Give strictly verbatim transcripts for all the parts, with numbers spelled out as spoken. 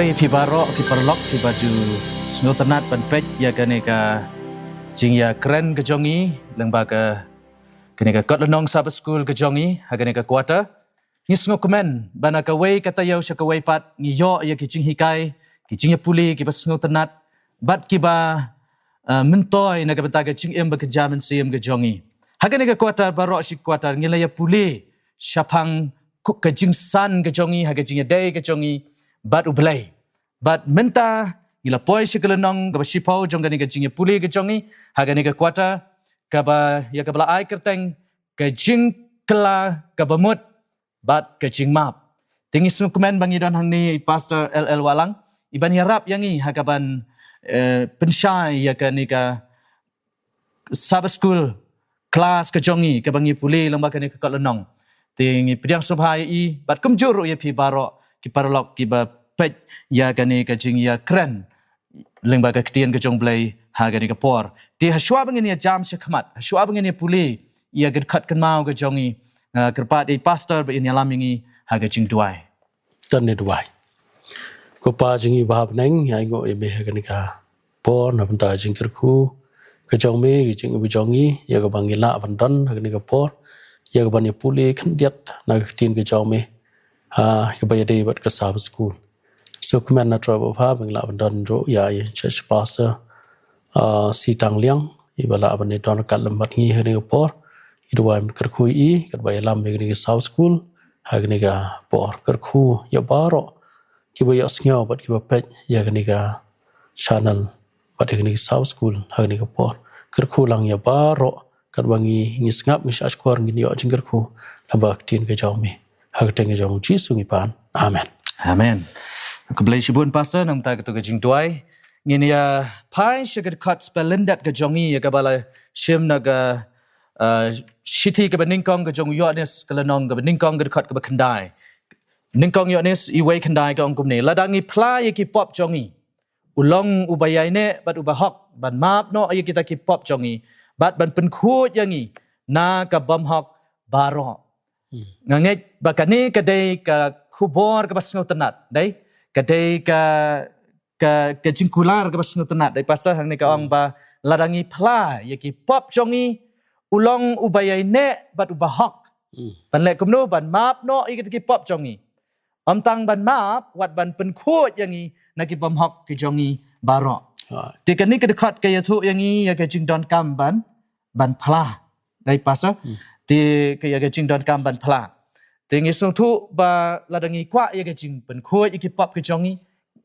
Ïa phi baroh ki paralok kiba ju sngewtynnat ban peit ïa kane ka jingïakren ka jong ngi lyngba ka, kane ka kot lynnong Sabbath School ka jong ngi ha kane ka quarter. Ngi sngewkmen ba na kawei ka taïew sha kawei pat ngi ïoh ïa ki jinghikai, ki jingïapule kiba sngewtynnat bad kiba, uh, myntoi na ka bynta ka jingim bakynja mynsiem ka jong ngi. Ha kane ka quarter baroh shi quarter ngi la ïapule shaphang ka jingsan ka jong ngi ha ka jingïadei ka jong ngi bad U Blei. Bad mynta ngi la poi sha ka lynnong kaba shiphew jong kane ka jingïapule ka jong ngi ha kane ka quarter, kaba ïa kaba la ai kyrteng ka jingkylla kaba mut bad ka jingmap. Te ngi sngewkmen ba ngi don hangne i Pastor L L Wahlang iban ïarap ïa ngi ha kaban, eh, pynshai ïa kane ka Sabbath School class ka jong ngi kaba ngi pule lyngba kane ka kot lynnong. Te ngi pdiang sngewbha ïa i bad kumjuh ruh ïa phi baroh ki paralok kiba peit ïa kane ka jingïakren lyngba ka ktien ka jong U Blei ha kane ka por. Te hashwa ba ngin ïa jam shakhmat, hashwa ba ngin ïa pule ïa ka dkhot kynmaw ka jong ngi, uh, kyrpad ïa i Pastor ba in ïalam ïa ngi ha ka jingduwai. Kan ïa duwai. Ko Pa jong ngi ba ha bneng, ngi ainguh ïa me ha kane ka por na bynta ka jingkyrkhu ka jong me, ka jingim ka jong ngi, ïa kaba ngi lah ban don ha kane ka por, ïa kaban ïapule khyndiat na ka ktien ka jong me ha kaba ïadei bad ka Sabbath School. Sngewkmen na Trai Bapha ba ngi lah ban don ruh ïa i Church Pastor, ah, C Tang Liang iba lah ban ïadon ryngkat lem bad ngi ha kane ka por. Ngi duwai ban kyrkhu ïa i katba ïalam ïa kane ka Sabbath School ha kane ka por. Kyrkhu ïa baroh kiba ïohsngew bad kiba peit ïa kane ka channel bad ïa kane ka Sabbath School ha kane ka por. Kyrkhu lang ïa baroh katba ngi, ngi sngap, ngi shahshkor, ngin ïoh jingkyrkhu lyngba ka ktien ka jong me. Ha ka kyrteng ka jong U Jisu ngi pan. Amen. Amen. Khublei shibun Pastor na ka bynta kato ka jingduwai. Ngin ïa phai sha ka dkhot spah lyndet ka jong ngi ïa kaba la shim na ka, uh, shithi kaba nyngkong ka jong u Ïoannis ka lynnong kaba nyngkong ka dkhot kaba khyndai. Nyngkong Ïoannis wei khyndai ka ong kumne: Lada ngi phla ïa ki pop jong ngi, u long uba ïaineh bad uba hok ban map noh ïa kita ki pop jong ngi bad ban pynkhuid ïa ngi na ka bymhok baroh. Hmm. Nga ngeit ba kane ka dei ka khubor kaba sngewtynnat, dei? Ka dei ka, ka, ka jingkular kaba sngewtynnat, dei Pastor, hangne ka ong, hmm, ba lada ngi phla ïa ki pop jong ngi, u long uba ïaineh bad uba hok. Hmm. Ban leh kumno? Ban map noh ïa kita ki pop jong ngi. Ym tang ban map, wat ban pynkhuid ïa ngi na ki bymhok ki jong ngi baroh. Right. Te kane ka dkhot ka ïathuh ïa ngi ïa ka jingdonkam ban, ban phla. Dei Pastor? Hmm. Te ka ïa ka jingdonkam ban phla. Te ngi sngewthuh ba lada ngi kwah ïa ka jingpynkhuid ïa ki pop ki jong ngi,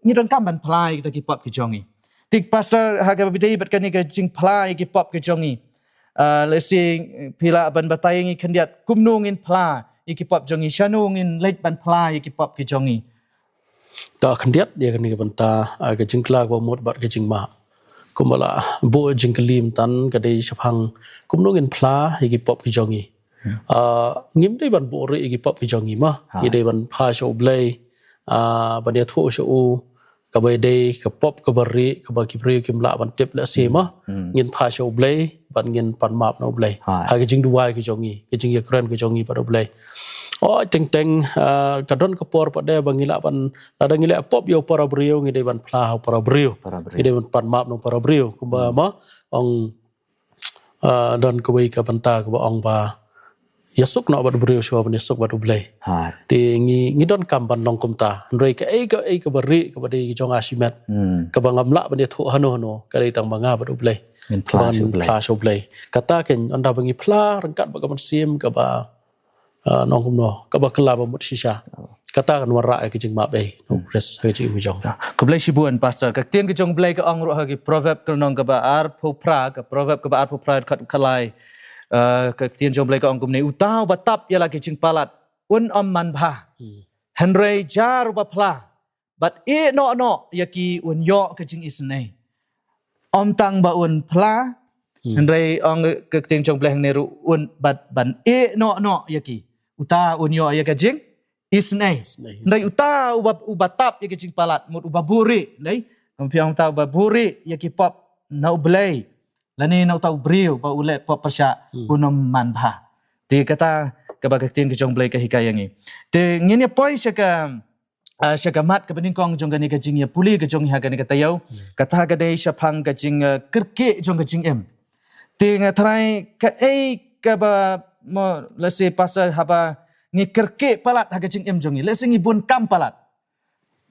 ngi donkam ban phla ïa kita ki pop ki jong ngi. Te Pastor, ha kaba ïadei bad kane ka jingphla ïa ki pop ki jong ngi, ah, lehse phi lah ban batai ïa ngi khyndiat kumno ngin phla ïa ki pop jong ngi, shano ngin leit ban phla ïa ki pop ki jong ngi. Ta khyndiat ïa kane ka bynta, ah, ka jingkylla kaba mut bad ka jingmap. Kumba la buh jingkylli mynta ka dei shaphang kumno ngin phla ïa ki pop ki jong ngi. Hmm. Ah, ngim dei ban buhrieh ïa ki pop ki jong ngi mo. Ha. Ngi dei ban phla sha U Blei, ah, ban ïathuh sha u kaba ïadei ka pop kaba rieh kaba ki briew kim lah ban tip lehse mo. Hmm. Ngin phla sha U Blei bad ngin pan map na U Blei. Ha. Ha ka jingduwai ka jong ngi, ka jingïakren ka jong ngi bad U Blei. Oi, teng teng, ah, ka don ka por pat de ba ngi lah ban, lada ngi leh pop ïa u para briew, ngi dei ban phla u para briew. Para briew. Ngi dei ban pan map na u para briew. Kumba, hmm, mo, ong, ah, don kawei ka bynta kaba ong ba ïasuk noh bad u briew shuwa ban ïasuk bad U Blei. Ha. Te ngi, ngi donkam ban long kumta. Hynrei kaei kaei kaba rieh kaba dei jong nga shimet, hmm, kaba ngam lah ban ïathuh hano hano, ka dei tang ba nga bad U Blei. Ngin phla sha U Blei. Kata keiñ, ynda ba ngi phla ryngkat bad ka mynsiem kaba, ah, nongkumno, kaba kylla ba mut shisha. Oh. Kata kan wanrah ïa ka jingmap ei, hmm, na U Khrist ha ka jingim jong. Khublei shibun Pastor. Ka ktien ka jong U Blei ka ong ruh ha ki Proverb ka lynnong kaba arphew phra, ka Proverb kaba arphew phra, dkhot khatlai. Ah, ka ktien jong U Blei ka ong kumne: Uta uba tap ïa la ki jingpalat un ym man bha. Hmm. Hynrei jar uba phla bad ïeh noh noh ïa ki un ïoh ka jingisynei. Ym tang ba un phla, hmm, hynrei ong ka ktien jong U Blei hangne ruh un bad ban ïeh noh noh ïa ki. Uta un ïoh ïa ka jingisynei. Isynei. Hynrei uta uba, uba tap ïa ka jingpalat, mut uba buhrieh, dei? Kumba phi ong, uta uba buhrieh ïa ki pop na U Blei lane na uta u briew ba u leh pop pyrshah, hmm, un ym man bha. Te kata kaba ka ktien ka jong U Blei ka hikai ïa ngi. Te ngin ïa poi sha ka ah, sha ka mat kaba nyngkong jong kane ka jingïapule ka jong ngi ha kane ka taïew. Kata ka dei shaphang ka jing, ah, kyrkieh jong ka jingim. Te nga tharai kaei kaba mo, let's say, pastor, haba ngi kyrkieh palat ha ka jingim jong ngi, let's say ngi bun kam palat.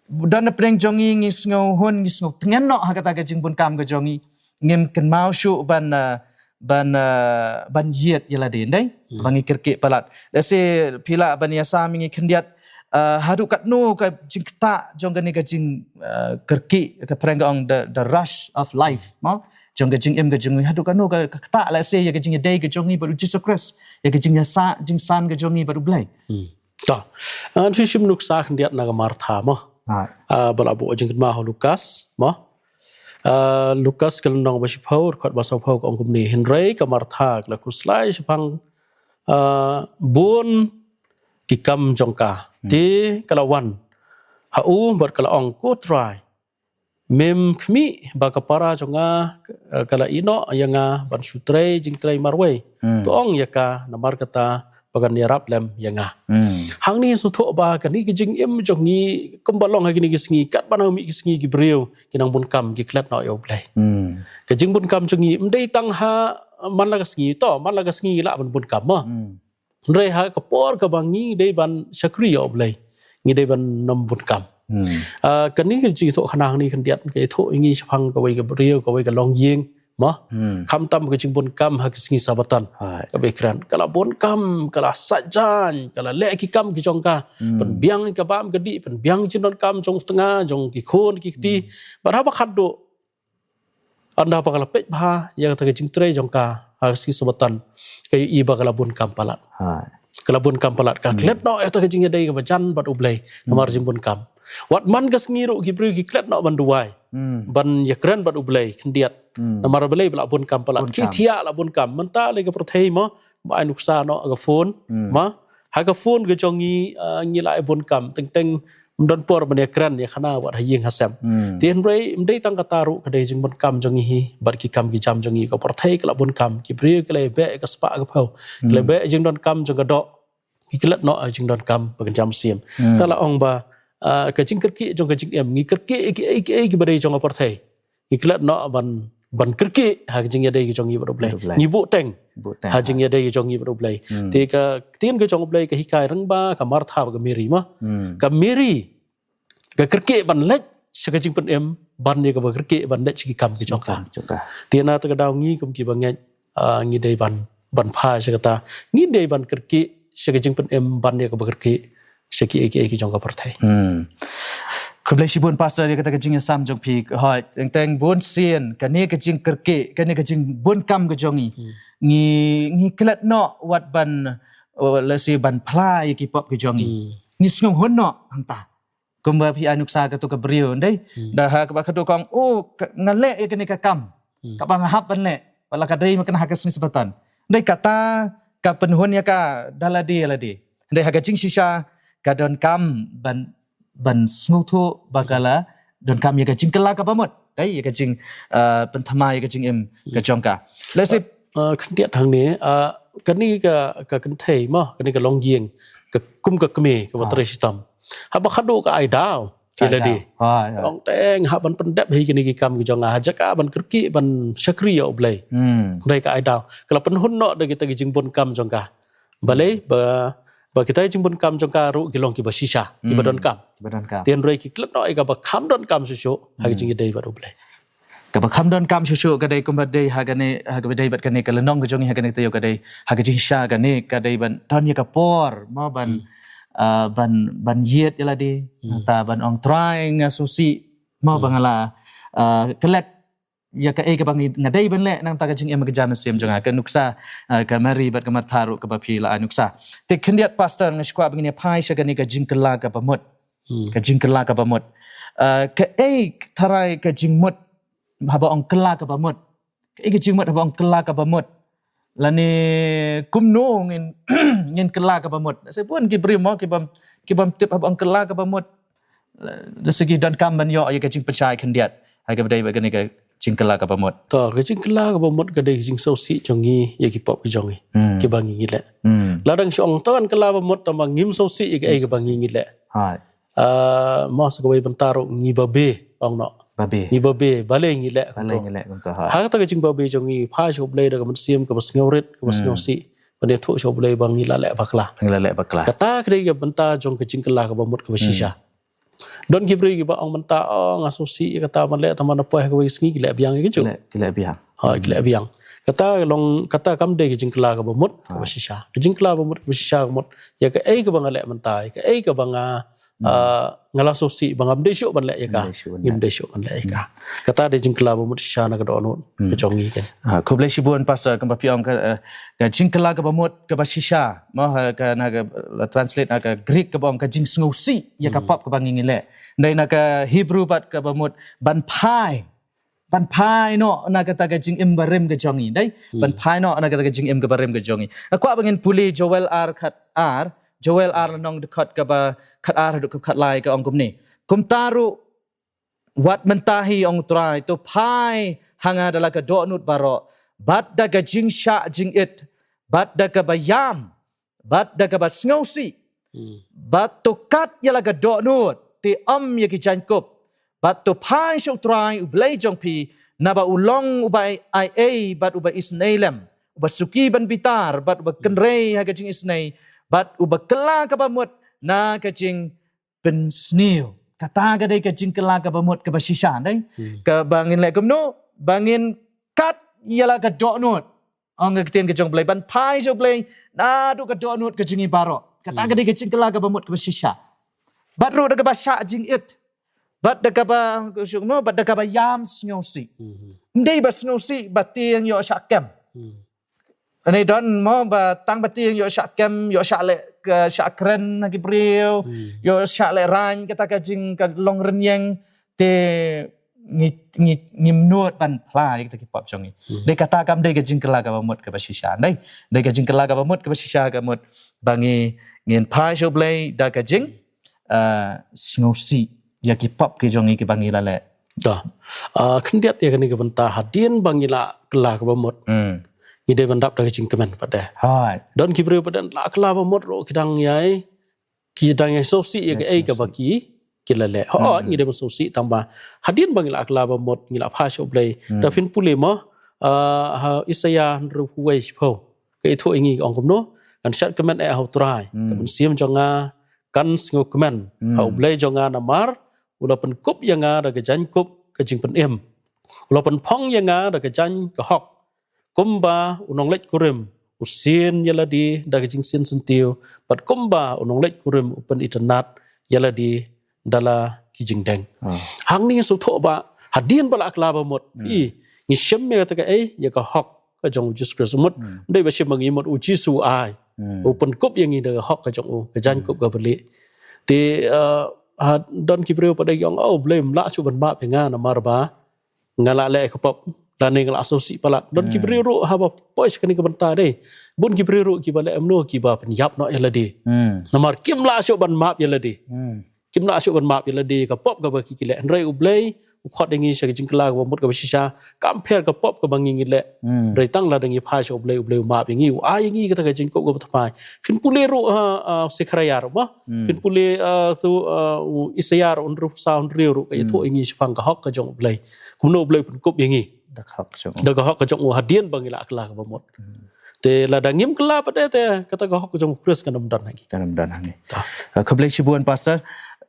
Don na pdeng jong ngi, ngi sngew hun, ngi sngew tngen noh ha kata ka jingbun kam ka jong ngi. Ngim kynmaw shuh ban, ah, ban, ah, ban ïit ïa lade, ndei? Ba ngi kyrkieh palat. Let's say phi lah ban ïasam ïa ngi khyndiat, ah, haduh katno ka jingktah jong kane ka jing, ah, kyrkieh, ka phareng ka ong the, the rush of life, mo? Jong ka jingim ka jong ngi, haduh katno ka, ka ktah, let's say, ïa ka jingïadei ka jong ngi bad u Jisu Khrist, ïa ka jingïasa, jingsan ka jong ngi bad U Blei. To. Ngan shu shim nuksa khyndiat na ka Martha, mo. Ah, ba la buh jingkynmaw ha u Lukas, mo. Ah, Lukas ka lynnong ba shiphew, dkhot ba sawphew ka ong kumne: Hynrei ka Martha ka la khuslai shaphang, ah, bun ki kam jong ka. Te ka la wan ha u bad ka la ong: Ko Trai, mem khmih ba ka para jong nga, eh, ka la ïeh noh ïa nga ban shu trei jingtrei marwei? To ong ïa ka, namar kata ba kan ïarap lem ïa nga. Hangne sngewthuh ba kane ka jingim jong ngi, kumba long ha kine ki sngi, katba nang mih ki sngi, ki briew ki nang bun kam, ki klet noh ïa U Blei. Ka jingbun kam jong ngi ym dei tang ha man la ka sngi, to man la ka sngi lah ban bun kam, mo. Hynrei ha ka por kaba ngi dei ban shakri ïa U Blei, ngi dei ban nym bun kam. Ah, kane ka jingthoh kane khyndiat ka ïathuh ïa ngi shaphang kawei ka briew, kawei ka longïing, mo. Khamtam ka jingbun kam ha ka sngi Sabbaton. Kaba kren, ka la bun kam, ka la sait jaiñ, ka la leh ki kam ki jong ka. Pynbiang ka bam ka dih, pynbiang jingdonkam jong u tnga, jong ki khun ki kti. Bad haba khatduh, ynda ba ka la peit bha ïa kata ka jingtrei jong ka ha ka sngi Sabbaton, ka ïohi ba ka la bun kam palat. Ka la bun kam palat, ka klet noh ïa kata ka jingïadei kaba jan bad U Blei namar jingbun kam. Wat man ka sngi ruh ki briew ki klet noh ban duwai, ban ïakren bad U Blei khyndiat. Namar balei? Ba la bun kam palat. Ki thiah la bun kam. Mynta lei ka pyrthei, mo, ba ai nuksa noh ka phone, mo. Ha ka phone ka jong ngi, ah, ngi la ai bun kam, teng teng ym don por ban ïakren ïa khana wat ha ïing ha sem. Te hynrei ym dei tang kata ruh, ka dei jingbun kam jong ngi hi bad ki kam ki jam jong ngi. Ka pyrthei ka la bun kam, ki briew ki la beh ka spah ka phew, ki la beh jingdonkam jong ka doh, ki klet noh jingdonkam ba kan jam siem. Ta la ong ba, ah, ka jingkyrkieh jong ka jingim, ngi kyrkieh ïa kiei kiei kiba dei jong ka pyrthei. Ngi klet noh ban, ban kyrkieh ha ka jingïadei ka jong ngi bad U Blei. Ngi buhteng ha jingïadei ka jong ngi bad U Blei. Te ka ktien ka jong U Blei ka hikai ryngba ka Martha bad ka Mary, mo. Ka Mary ka kyrkieh ban leit sha ka jingpynim ban ïa kaba kyrkieh ban leit sha ki kam ki jong ka. Te na kata ka daw ngi kum kiba ngeit, ah, ngi dei ban, ban phai sha kata. Ngi dei ban kyrkieh sha ka jingpynim ban ïa kaba kyrkieh sha kiei kiei ki jong ka pyrthei. Khublei shibun Pastor ïa kata ka jingïasam jong phi. Hooid, teng teng bun sien kane ka jingkyrkieh, kane ka jingbun kam ka jong ngi, ngi, ngi klet noh wat ban, oh, let's say, ban phla ïa ki pop ki jong ngi. Ngi sngew hun noh hangta. Kumba phi ai nuksa kato ka briew, ndei? Da ha kaba khatduh ka ong, oh, nga leh ïa kane ka kam kaba nga hap ban leh, wat la ka dei mynta ha ka sngi Sabbaton. Ndei, kata ka pynhun ïa ka da lade lade. Ndei, ha ka jingshisha ka donkam ban, ban sngewthuh ba ka la donkam ïa ka jingkylla kaba mut. Ndei, ïa ka jing, ah, pynthymmai ïa ka jingim ka jong ka. Let's say, ah, khyndiat hangne, ah, kane ka, ka kynthei, mo, kane ka longïing, ka kum ka kmie kaba trei shitom. Haba khatduh ka ai daw ïa lade. Ong teng hap ban pyndep hi kine ki kam ki jong nga, ha jaka ban kyrkieh ban shakri ïa U Blei. Hynrei ka ai daw, ka la pynhun noh da kita ki jingbun kam jong ka. Balei? Ba, ba kita ki jingbun kam jong ka ruh ki long kiba shisha, kiba donkam. Te hynrei ki klet noh ïa kaba kham donkam shuh shuh ha ka jingïadei bad U Blei. Kaba kham donkam shuh shuh ka dei kumba dei ha kane, ha kaba dei bad kane ka lynnong ka jong ngi ha kane ka taïew, ka dei ha ka jingshisha kane ka dei ban don ïa ka por, mo, ban, ah, ban, ban ïit ïa lade. Nangta ban ong, Trai, nga sngewsih, mo, ba nga la, ah, klet ïa kaei kaba ngi, nga dei ban leh, nangta ka jingim ka jam siem jong nga. Ka nuksa, ah, ka Mary bad ka Martha ruh kaba phi la ai nuksa. Te khyndiat Pastor, nga sngewkwah ba ngin ïa phai sha kane ka jingkylla kaba mut. Ka jingkylla kaba mut. Ah, kaei tharai ka jingmut haba ong kylla kaba mut? Kaei ka jingmut haba ong kylla kaba mut? Lane kumno ngin, ngin kylla kaba mut? Sa bun ki briew, mo, ki bym, ki bym tip haba ong kylla kaba mut. Da sagi donkam ban ïoh ïa ka jingpynshai khyndiat ha kaba dei bad kane ka jingkylla kaba mut. To, ka jingkylla kaba mut ka dei ka jingsngewsih jong ngi ïa ki pop ki jong ngi, kiba ngi, ngi leh. Lada ngi shu ong to ngan kylla ba mut tangba ngim sngewsih ïa kaei kaba ngi, ngi leh. Ah, mo sa kawei bynta ruh ngi babe, ong noh. Babe. Ngi babe, balei ngi leh kumto. Balei ngi leh kumto, ha. Ha kata ka jingbabe jong ngi, phai sha U Blei da ka mynsiem kaba sngewrit, kaba sngewsih. Ban ïathuh sha U Blei ba ngi la leh bakla. Ngi la leh bakla. Kata ka dei ka bynta jong ka jingkylla kaba mut kaba shisha. Don ki briew kiba ong mynta, oh, nga sngewsih ïa kata, ban leh tang ban poi ha kawei ka sngi ki leh biang ïa kajuh. Ki leh, ki leh biang. Ha, ki leh biang. Kata ka long, kata kam dei ka jingkylla kaba mut kaba shisha. Ka jingkylla ba mut kaba shisha ka mut ïa kaei kaba nga leh mynta, ïa kaei kaba nga, ah, nga la sngewsih ba ngam dei shuh ban leh ïa ka. Ngam dei shuh ban leh. Ngim dei shuh ban leh ïa ka. Kata dei jingkylla ba mut shisha na ka dohnud ka jong ngi, kan. Ah, khublei shibun, Pastor, kumba phi ong ka, eh, ka jingkylla kaba mut kaba shisha. Mo, ha, ka, na ka, la translate na ka Greek kaba ong ka jingsngewsih ïa ka pop kaba ngi ngi leh. Dei na ka Hebrew pat kaba mut ban phai. Ban phai noh na kata ka jingim barim ka jong ngi. Dei? Ban phai noh na kata ka jingim ka barim ka jong ngi. Nga kwah ba ngin pule Joel ar khat ar, Joel ar lynnong dkhot kaba khat ar haduh khat lai ka ong kumne. Kumta ruh, wat mynta hi, ong U Trai, to phai ha nga da la ka dohnud baroh, bad da ka jingshah jingit, bad da kaba ïam, bad da kaba sngewsih, bad to kat ïa la ka dohnud, te ym ïa ki jaiñkup, bad to phai sha U Trai U Blei jong phi, naba u long uba ai ei, bad uba isynei lem, uba suki ban bitar, bad uba kynrei ha ka jingisynei, bad uba kylla kaba mut na ka jing pynsniew. Kata ka dei ka jingkylla kaba mut kaba shisha, dei. Kaba ngin leh kumno, ba ngin kat ïa la ka dohnud. Ong ka ktien ka jong U Blei, ban phai sha U Blei naduh ka dohnud ka jong ngi baroh. Kata ka dei ka jingkylla kaba mut kaba shisha. Bad ruh da kaba shah jingit. Bad da kaba, kumno, bad da kaba ïam sngewsih. Ym dei ba sngewsih ba tieng ïoh shah kem. Ani don mo ba tang ba tieng ïoh shah kem, ïoh shah leh, ka shah kren ha ki briew, ïoh shah leh rain, kata ka jing ka long rynïeng, te ngi, ngi, ngim nud ban phla ïa kita ki pop jong ngi. Dei kata kam dei ka jingkylla kaba mut kaba shisha. Dei, dei ka jingkylla kaba mut kaba shisha ka mut ba ngi, ngin phai sha U Blei da ka jing, ah, sngewsih ïa ki pop ki jong ngi kiba ngi la leh. Da. Ah, khyndiat ïa kane ka bynta, hadien ba ngi la kylla kaba mut. Ngi dei ban dap da ka jingkmen pat de. Hai. Don ki briew pat de la kylla ba mut ruh ki dang ïai, ki dang ïai sngewsih ïa kaei kaba ki, ki la leh. Hooid, ngi dei ban sngewsih tang ba hadien ba ngi la kylla ba mut, ngi la phai sha U Blei. Da phin pule mo, ah, ha Isaïah hynriewphew wei shiphew. Ka ïathuh ïa ngi ka ong kumno, kan shad kmen eh ha U Trai. Ka mynsiem jong nga kan sngewkmen ha U Blei jong nga namar u la pynkup ïa nga da ka jaiñkup ka jingpynim. U la pynphong ïa nga da ka jaiñ ka hok. Kumba u nongleit kurim u sien ïa lade da ka jingsien syntiew, bad kumba u nongleit kurim u pynitynnad ïa lade da la ki jingdeng. Hangne ngi sngewthuh ba hadien ba la kylla ba mut, i, ngi shem ïa kata kaei, ïa ka hok ka jong U Jisu Khrist. Mut, dei ba shem ba ngi mut U Jisu ai. U pynkup ïa ngi da ka hok ka jong u, ka jaiñkup kaba lieh. Te, eh, ha, don ki briew pat de ki ong, oh, U Blei um lah shuh ban map ïa nga namar ba nga la leh ka pop, lane nga la sngewsih palat. Don ki briew ruh haba poi sha kane ka bynta de, bun ki briew ruh kiba leh kumno, kiba pynïap noh ïa lade. Namar kim lah shuh ban map ïa lade. Kim lah shuh ban map ïa lade ka pop kaba ki, ki leh. Hynrei U Blei u khot ïa ngi sha ka jingkylla kaba mut kaba shisha, kam pher ka pop kaba ngi, ngi leh. Hynrei tang lada ngi phai sha U Blei, U Blei u map ïa ngi, u ai ïa ngi kata ka jingkup kaba thymmai. Phin pule ruh ha, ah, Sekhariah ruh mo. Phin pule, ah, tu, ah, u Isaïah ruh hynriewphew saw hynriew ruh ka ïathuh ïa ngi shaphang ka hok ka jong U Blei. Kumno U Blei u pynkup ïa ngi da ka hok ka jong u, da ka hok ka jong u hadien ba ngi la kylla kaba mut. Te lada ngim kylla pat de te kata ka hok ka jong U Khrist kan ym don ha ngi. Kan ym don ha ngi. Ah, khublei shibun, Pastor.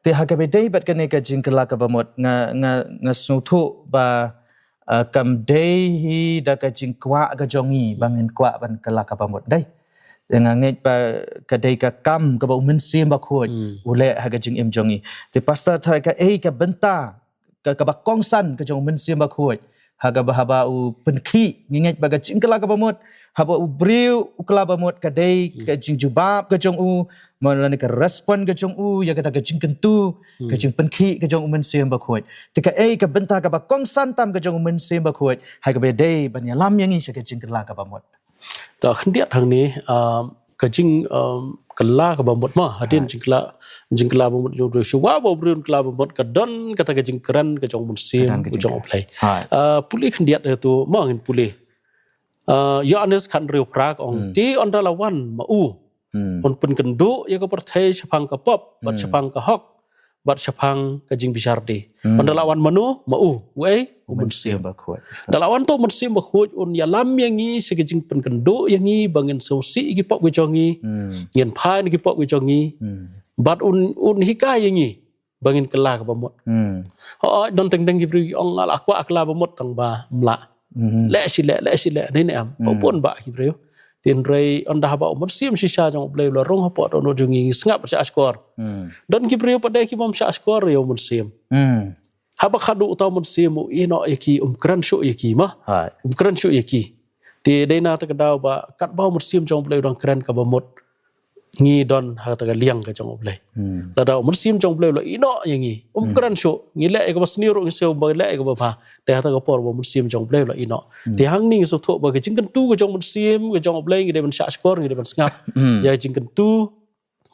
Te ha kaba ïadei bad kane ka jingkylla kaba mut, nga, nga, nga sngewthuh ba, ah, kam dei hi da ka jingkwah ka jong ngi ba ngin kwah ban kylla kaba mut. Dei. Te nga ngeit ba ka dei ka kam kaba U Mynsiem Bakhuid u leh ha ka jingim jong ngi. Te Pastor, tharai kaei ka bynta ka, kaba kongsan ka jong U Mynsiem Bakhuid ha kaba, haba u pynkhih, ngi ngeit ba ka jingkylla kaba mut, haba u briew u kylla ba mut, ka dei ka jingjubab ka jong u, mo, lane ka respond ka jong u ïa kata ka jingkyntu, ka jingpynkhih ka jong U Mynsiem Bakhuid. Te kaei ka bynta kaba kongsan tam ka jong U Mynsiem Bakhuid ha kaba ïadei ban ïalam ïa ngi sha ka jingkylla kaba mut? To khyndiat hangne, um, ka jing, um, kylla kaba mut mo, hadien jingkylla, jingkylla ba mut jong u briew, shuwa ba u briew un kylla ba mut, ka don kata ka jingkren ka jong U Mynsiem, ka jong U Blei. Uh, pule khyndiat ïa tu mo, ngin pule. Uh, Ïoannis khathynriew phra ka ong, te ynda la wan ma u, un pynkynduh ïa ka pyrthei shaphang ka pop bad shaphang ka hok. bad shaphang ka jingbishar die. Hmm. Ban da la wan mano, ma u, u ei, u Mynsiem Bakhuid. Da la wan to u Mynsiem Bakhuid, un ïalam ïa ngi sha ka jingpynkynduh ïa ngi ba ngin sngewsih ïa ki pop ki jong ngi. Hmm. Ngin phai na ki pop ki jong ngi. Hmm. Bad un, un hikai ïa ngi ba ngin kylla kaba mut. Hmm. Hooid, don teng teng ki briew ki ong nga la kwah kylla ba mut tang ba mlah. Hmm. Leh shi leh, leh shi leh, ne ne em. Hmm. Pop pun ba ki briew. Hynrei ynda haba u Mynsiem shisha jong u Blei u la rung hapoh dohnud jong ngi, ngi sngap shah shkor. Hmm. Don ki briew pat de ki bym shah shkor ïa u Mynsiem. Hmm. Haba khadduh uta u Mynsiem u ïehnoh ïa ki, um kren shuh ïa ki ma. Hai. Um kren shuh ïa ki. Te dei na kata ka daw ba katba u Mynsiem jong u Blei u dang kren kaba mut, ngi don ha kata ka liang ka jong u Blei. Hmm. Lada u Mynsiem jong u Blei u la ïehnoh ïa ngi, um kren shuh, ngi leh ïa kaba sniew ruh ngi sngew ba leh ïa kaba bha. Te ha kata ka por ba u Mynsiem jong u Blei u la ïehnoh. Hmm. Te hangne ngi sngewthuh ba ka jingkyntu ka jong u Mynsiem ka jong u Blei ngi dei ban shah shkor, ngi dei ban sngap. Hmm. Ïa ka jingkyntu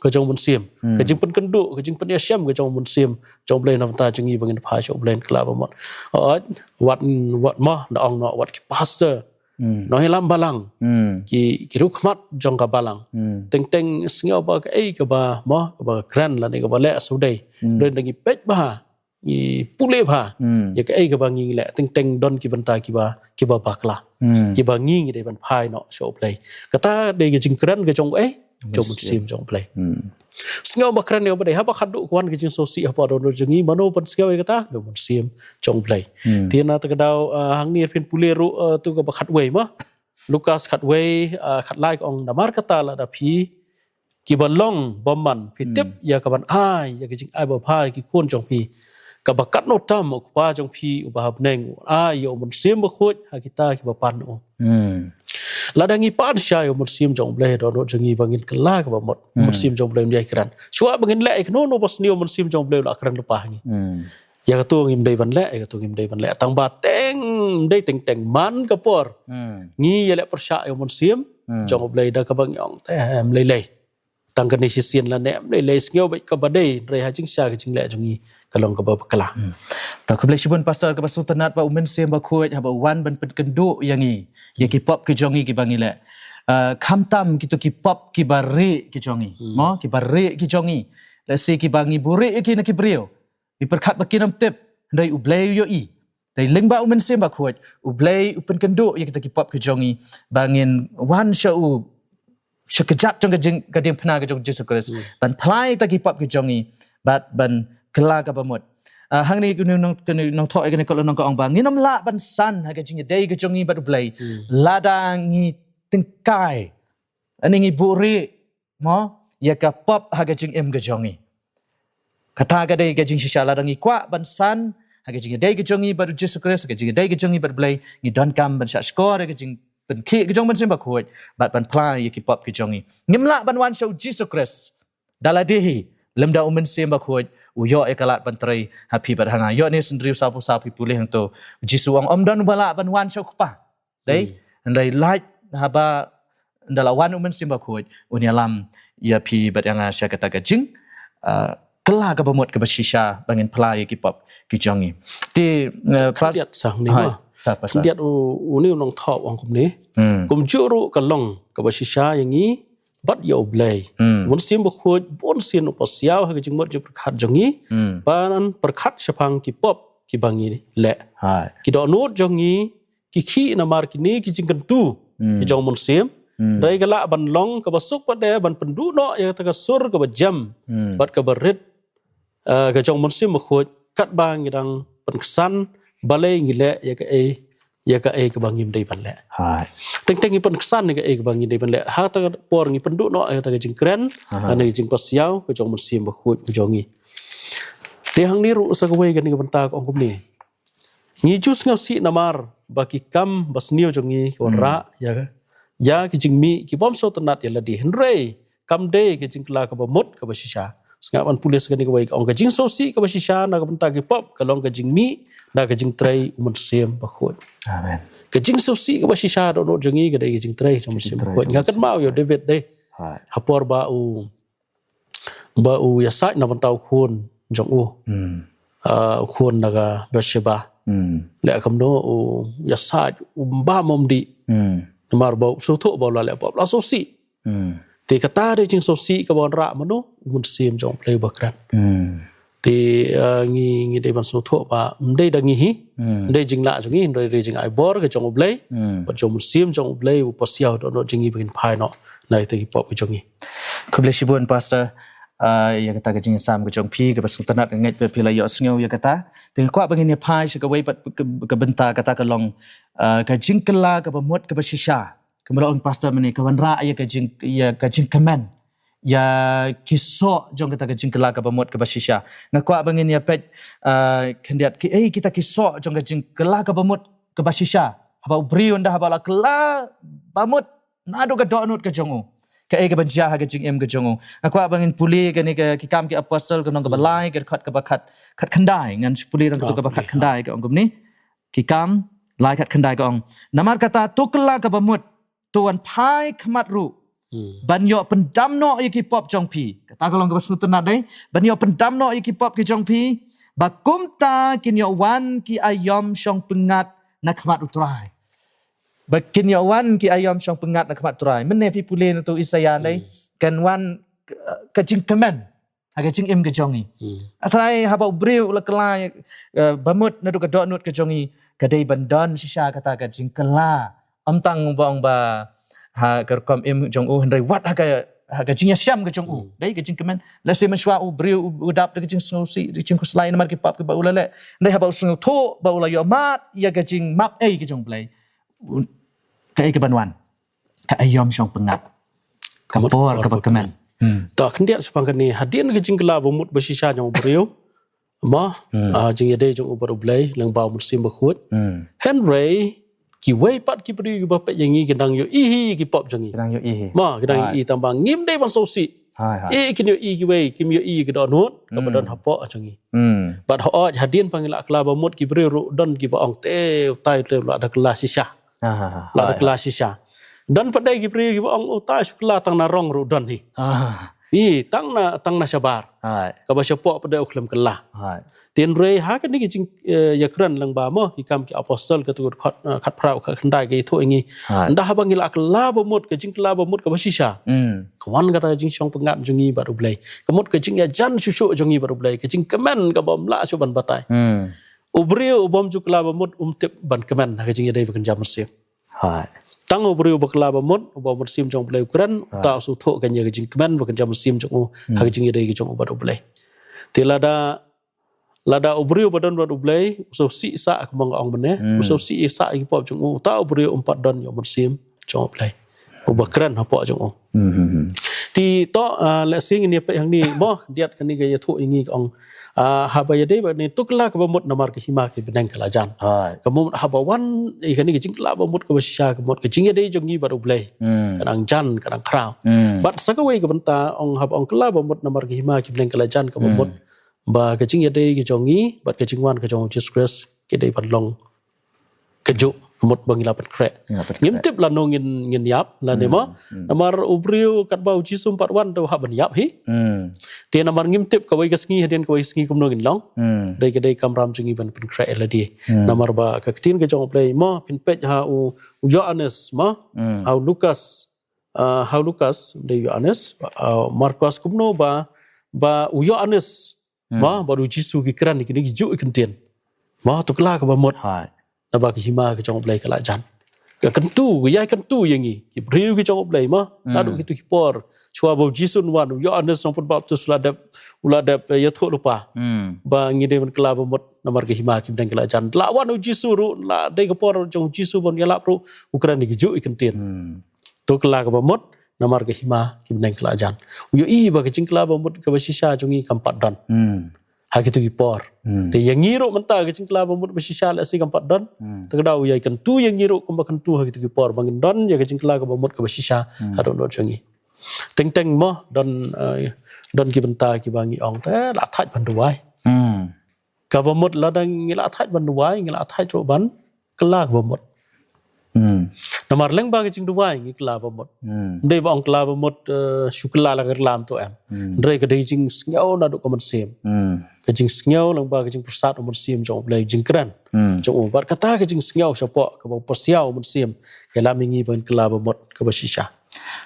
ka jong u Mynsiem. Hmm. Ka jingpynkynduh, ka jingpynïashem ka jong u Mynsiem jong u Blei na bynta jong ngi ba ngin phai sha u Blei, ngin kylla ba mut. Hooid, wat, wat mo, da ong noh wat ki pastor. Hmm. Nongïalam balang. Hmm. Ki, ki riewkhmat jong ka balang. Hmm. Teng teng sngew ba kaei kaba mo, kaba kren lane kaba leh shu dei. Hmm. Hynrei da ngi peit bha, ngi pule bha. Hmm. Ïa kaei kaba ngi leh, teng teng don ki bynta kiba, kiba bakla. Hmm. Kiba ngi, ngi dei ban phai noh sha u Blei. Kata dei ka jingkren ka jong u ei, jong u Mynsiem jong u Blei. Hmm. Sngew ba kren ïa u Blei, haba khadduh ka wan ka jingsngewsih hapoh dohnud jong ngi, mano ban sngew ïa kata, dei u Mynsiem jong u Blei. Hmm. Te na kata ka daw, ah, hangne phin pule ruh, ah, tu kaba khatwei ma. Lukas khatwei, ah, khatlai ka ong, namar kata lada phi kiba long bymman phi tip ïa kaban ai ïa ka jingai babha ïa ki khun jong phi, kaba katno tam u Kpa jong phi uba ha bneng un ai ïa u Mynsiem Bakhuid ha kita kiba pan u. Hmm. Lada ngi pan shai u Mynsiem jong u Blei ha dohnud jong ngi ba ngin kylla kaba mut, u Mynsiem jong u Blei un ïai kren. Shuwa ba ngin leh ïa kano kano ba sniew u Mynsiem jong u Blei u la kren lypa ha ngi. Hmm. Ïa kato ngim dei ban leh, ïa kato ngim dei ban leh. Tang ba teng, dei teng teng man ka por. Hmm. Ngi ïaleh pyrshah ïa u Mynsiem jong u Blei da kaba ngi ong te em lei lei. Tang kane shisien lane em lei lei, sngew beit kaba dei, hynrei ha jingshisha ka jingleh jong ngi ka long kaba bakla. Hmm. Ta khublei shibun Pastor, kaba sngewtynnat ba u Mynsiem Bakhuid haba u wan ban pynkynduh ïa ngi ïa ki pop ki jong ngi kiba ngi leh. Ah, khamtam kito ki pop kiba rieh ki jong ngi. Hmm. Mo, kiba rieh ki jong ngi. Lehse kiba ngi buhrieh ïa ki na ki briew. Ngi pyrkhat ba kin ym tip, hynrei u Blei u ïohi. Dei lyngba u Mynsiem Bakhuid, u Blei u pynkynduh ïa kita ki pop ki jong ngi, ba ngin wan sha u, sha ka jaka jong ka jing, ka diengphna ka jong u Jisu Khrist. Hmm. Ban phla ïa kita ki pop ki jong ngi, bad ban kylla kaba mut. Ah, hangne kane nong, kane nongthoh ïa kane ka lynnong ka ong ba ngin ym lah ban san ha ka jingïadei ka jong ngi bad u Blei. Hmm. Lada ngi tyngkai, lane ngi buhrieh, mo, ïa ka pop ha ka jingim ka jong ngi. Kata ka dei ka jingshisha, lada ngi kwah ban san ha ka jingïadei ka jong ngi bad u Jisu Khrist, ha ka jingïadei ka jong ngi bad u Blei, ngi donkam ban shah shkor ïa ka jingpynkhih ka jong u Mynsiem Bakhuid, bad ban phla ïa ki pop ki jong ngi. Ngim lah ban wan sha u Jisu Khrist da lade hi lymda u Mynsiem Bakhuid u ïoh ïa ka lad ban trei ha phi bad ha nga. Ïoannis hynriew sawphew saw, phi pule hangto, u Jisu u ong ym don uba lah ban wan sha u Kpa. Dei, hmm, hynrei lait haba ynda la wan u Mynsiem Bakhuid, un ïalam ïa phi bad ïa nga sha kata ka jing, ah, kylla kaba mut kaba shisha ba ngin phla ïa ki pop ki jong ngi. Te, eh, pas- Khyndiat sa hangne, hai, ma. Ta pas- Khyndiat u, une u nongthoh u ong kumne. Hmm. Kumjuh ruh ka long kaba shisha ïa ngi bad ïa u Blei. Hmm. U Mynsiem Bakhuid bun sien u pasiaw ha ka jingmut jingpyrkhat jong ngi. Hmm. Ban pyrkhat shaphang ki pop kiba ngi leh. Hai. Ki dohnud jong ngi ki khih namar kine ki jingkyntu, hmm, ki jong u Mynsiem. Hmm. Dei ka lah ban long kaba suk pat de ban pynduh noh ïa kata ka sur kaba jem, hmm, bad kaba rit, eh, ka jong u Mynsiem Bakhuid katba ngi dang pynksan balei ngi leh ïa kaei, ïa kaei kaba ngim dei ban leh. Hai. Teng teng ngi pynksan ïa kaei kaba ngim dei ban leh. Ha kata ka por ngi pynduh noh ïa kata ka jingkren, aha, lane ka jingpasiaw ka jong u Mynsiem Bakhuid u jong ngi. Te hangne ruh sa kawei kane ka bynta ka ong kumne. Ngi ju sngewsih namar ba ki kam basniew jong ngi ki wanrah, hmm, ïa, ïa ki jingmih ki bym sngewtynnat ïa lade. Hynrei kam dei ka jingkylla kaba mut kaba shisha. Sngap ban pule sa kane kawei ka ong ka jingsngewsih kaba shisha na ka bynta ki pop ka long ka jingmih na ka jingtrei u Mynsiem Bakhuid. Amen. Ka jingsngewsih kaba shisha dohnud jong ngi ka dei ka jingtrei jong u Mynsiem Bakhuid. Nga kynmaw ïa u David dei. Hai. Ha por ba u ba u ïasaid na bynta u khun jong u. Hmm. Ah, u khun na ka Bathsheba. Hmm. Leh kumno u ïasaid, u bam um dih. Hmm. Namar ba u sngewthuh ba u la leh pop, la sngewsih. Hmm. Te kata dei jingsngewsih kaba wanrah mano, u Mynsiem jong u Blei uba kren. Hmm. Te, eh, ngi, ngi dei ban sngewthuh ba ym dei da ngi hi. Hmm. Ym dei jinglah jong ngi, hynrei dei jingai bor ka jong U Blei. Hmm. Bad jong u Mynsiem jong U Blei, u pasiaw dohnud jong ngi ba ngin phai noh na kita ki pop ka jong ngi. Khublei shibun, Pastor. Ah, ïa kata ka jingsam ka jong phi, kaba sngewtynnat, nga ngeit ba phi la ïohsngew ïa kata. Te nga kwah ba ngin ïa phai sha kawei pat ka, ka bynta, kata ka long, ah, ka jingkylla kaba mut kaba shisha. Kumba la ong Pastor mynne, ka wanrah ïa ka jing, ïa ka jingkmen ïa ki soh jong kata ka jingkylla kaba mut kaba shisha. Nga kwah ba ngin ïa peit, ah, khyndiat ki, eh, kita ki soh jong ka jingkylla kaba mut kaba shisha. Haba u briew ynda haba la kylla ba mut naduh ka dohnud ka jong u, kaei kaban jia ha ka jingim ka jong u. Nga kwah ba ngin pule kane ka Ki Kam ki Apostol, ka lynnong kaba lai, ka dkhot kaba khat, khatkhyndai. Ngan shu pule tang katto kaba khatkhyndai, ka ong kumne. Ki Kam lai, khatkhyndai, ka ong: Namar kata, to kylla kaba mut, to wan phai khmat ruh, ban ïoh pyndam noh ïa ki pop jong phi. Kata ka long kaba sngewtynnat dei, ban ïoh pyndam noh ïa ki pop ki jong phi, ba kumta kin ïoh wan ki aïom shongpyngngad na khmat U Trai. Ba kin ïoh wan ki aïom shongpyngngad na khmat U Trai. Mynne phi pule na uto u Isaïah dei, kan wan ka, ka jingkmen ha ka jingim ka jong ngi. Hmm. Hynrei haba u briew u la kylla, eh, ba mut naduh ka dohnud ka jong ngi, ka dei ban don shisha kata ka jingkylla. Ym tang ba ong ba ha ka rukom im jong u, hynrei wat ha ka, ha ka jingïashem ka jong u. Hmm. Dei ka jingkmen. Lehse mynshuwa u briew u, u dap da ka jingsngewsih, da ka jingkhuslai namar ki pop kiba u la leh. Hynrei haba u sngewthuh ba u la ïoh mad ïa ka jingmap ei ka jong U Blei, u, kaei kaban wan? Ka aïom shongpyngngad. Ka por kaba kmen. Hmm. To khyndiat shaphang kane, hadien ka jingkylla ba mut ba shisha jong u briew, mo, ah, jingïadei jong u bad U Blei lyngba u Mynsiem Bakhuid. Hmm. Hynrei kiwei pat ki briew kiba peit ïa ngi ki dang ïohi hi ki pop jong ngi. Ki dang ïohi hi. Mo, ki dang ïohi, tang ba ngim dei ban sngewsih. Hai, hai. Eh, kin ïohi kiwei, kim ïohi ka dohnud kaba don hapoh jong ngi. Hmm. Bad hooid, hadien ba ngi la kylla ba mut, ki briew ruh don kiba ong, te utai te u la da kylla shisha. Ah, u la da kylla shisha. Don pat de ki briew kiba ong, utai shu kylla tang na rong ruh don hi. Ah. Ï, tang na, tang na shabar. Hai. Kaba shapoh pat de u khlem kylla. Hai. Hynrei ha kane ka jing, eh, ïakren lyngba, mo, Ki Kam ki Apostol katto ka dkhot, eh, khatphra, khatkhyndai ka ïathuh ïa ngi. Hai. Ynda haba ngi la kylla ba mut, ka jingkylla ba mut kaba shisha. Hmm. Ka wan kata ka jingshongpyngngad jong ngi bad U Blei. Ka mut ka jingïajan shuh shuh jong ngi bad U Blei. Ka jingkmen kaba ym lah shuh ban batai. Hmm. U briew u bym ju kylla ba mut um tip ban kmen ha ka jingïadei ba kynja mynsiem. Hai. Tang u briew uba kylla ba mut, uba u Mynsiem jong U Blei u kren, uta u sngewthuh kane ka jingkmen ba kynja mynsiem jong u ha ka jingïadei ka jong u bad U Blei. Te lada, lada u briew ba don bad U Blei u sngewsih sah, kumba nga ong mynne, u sngewsih sah ïa ki pop jong u, uta u briew um pat don ïa u Mynsiem jong U Blei uba kren hapoh jong u. Hmm, hmm, hmm. Te to, ah, lehse ngin ïa peit hangne, mo, khyndiat kane ka ïathuh ïa ngi ka ong, ah, haba ïadei bad kane, to kylla kaba mut namar ka hima ki bneng ka la jan. Hai. Ka mut haba wan ïa kane ka jingkylla ba mut kaba shisha, ka mut ka jingïadei jong ngi bad U Blei. Hmm. Ka dang jan, ka dang khraw. Hmm. Bad sa kawei ka bynta ong, haba ong kylla ba mut namar ka hima ki bneng ka la jan, kaba mut ba ka jingïadei ka jong ngi bad ka jingwan ka jong U Jisu Khrist ki dei ban long kajuh, ka mut ba ngi la pynkhreh. Ngi la pynkhreh. Ngim tip lano ngin, ngin ïap lane, mo. Hmm. Namar u briew katba U Jisu um pat wan te u hap ban ïap hi. Hmm. Te namar ngim tip kawei ka sngi hadien kawei ka sngi kumno ngin long. Hmm. Dei ka dei kamram jong ngi ban pynkhreh ïa lade. Hmm. Namar ba ka ktien ka jong U Blei, mo, phin peit ha u, u Ïoannis, mo. Hmm. Ha u Lukas, ah, ha u Lukas, dei Ïoannis, ah, Markos kumno ba, ba u Ïoannis, mo, bad U Jisu ki kren ïa kine kijuh ki kyntien. Mo, to kylla kaba mut. Hai. Naba ka hima ka jong U Blei ka la jan. Ka kyntu, ka ïai kyntu ïa ngi ki briew ki jong U Blei, mo. Hmm. Naduh kito ki por, shuwa ba U Jisu un wan, u Ïoannis Nongpynbaptis u la dep, u la dep, eh, ïathuh lypa. Hmm. Ba ngi dei ban kylla ba mut namar ka hima ki bneng ka la jan. La wan U Jisu ruh, la dei ka por jong U Jisu ban ïalap ruh, u kren ïa kijuh ki kyntien. Hmm. To kylla kaba mut namar ka hima ki bneng ka la jan. U ïohi ba ka jingkylla ba mut kaba shisha jong ngi kam pat don. Hmm. Ha kito ki por. Hmm. Te ïa ngi ruh mynta ka jingkylla ba mut ba shisha lehse kam pat don. Hmm. Te ka dei u ïai kyntu ïa ngi ruh kumba kyntu ha kito ki por ba ngin don ïa ka jingkylla kaba mut kaba shisha ha dohnud jong ngi. Teng teng mo don, eh, don ki bynta kiba ngi ong te la thait ban duwai. Hmm. Kaba mut lada ngi la thait ban duwai, ngi la thait ruh ban kylla kaba mut. Hmm. Namar lyngba ka jingduwai ngi kylla ba mut. Hmm. Ym dei ba ong kylla ba mut, eh, shu kylla la ka rylam to em. Hmm. Hynrei ka dei jingsngew naduh ka mynsiem. Hmm. Ka jingsngew lyngba ka jingpyrsad u Mynsiem jong U Blei, jingkren jong u. Bad kata ka jingsngew shapoh kaba u pasiaw u Mynsiem ka lam ïa ngi ban kylla ba mut kaba shisha.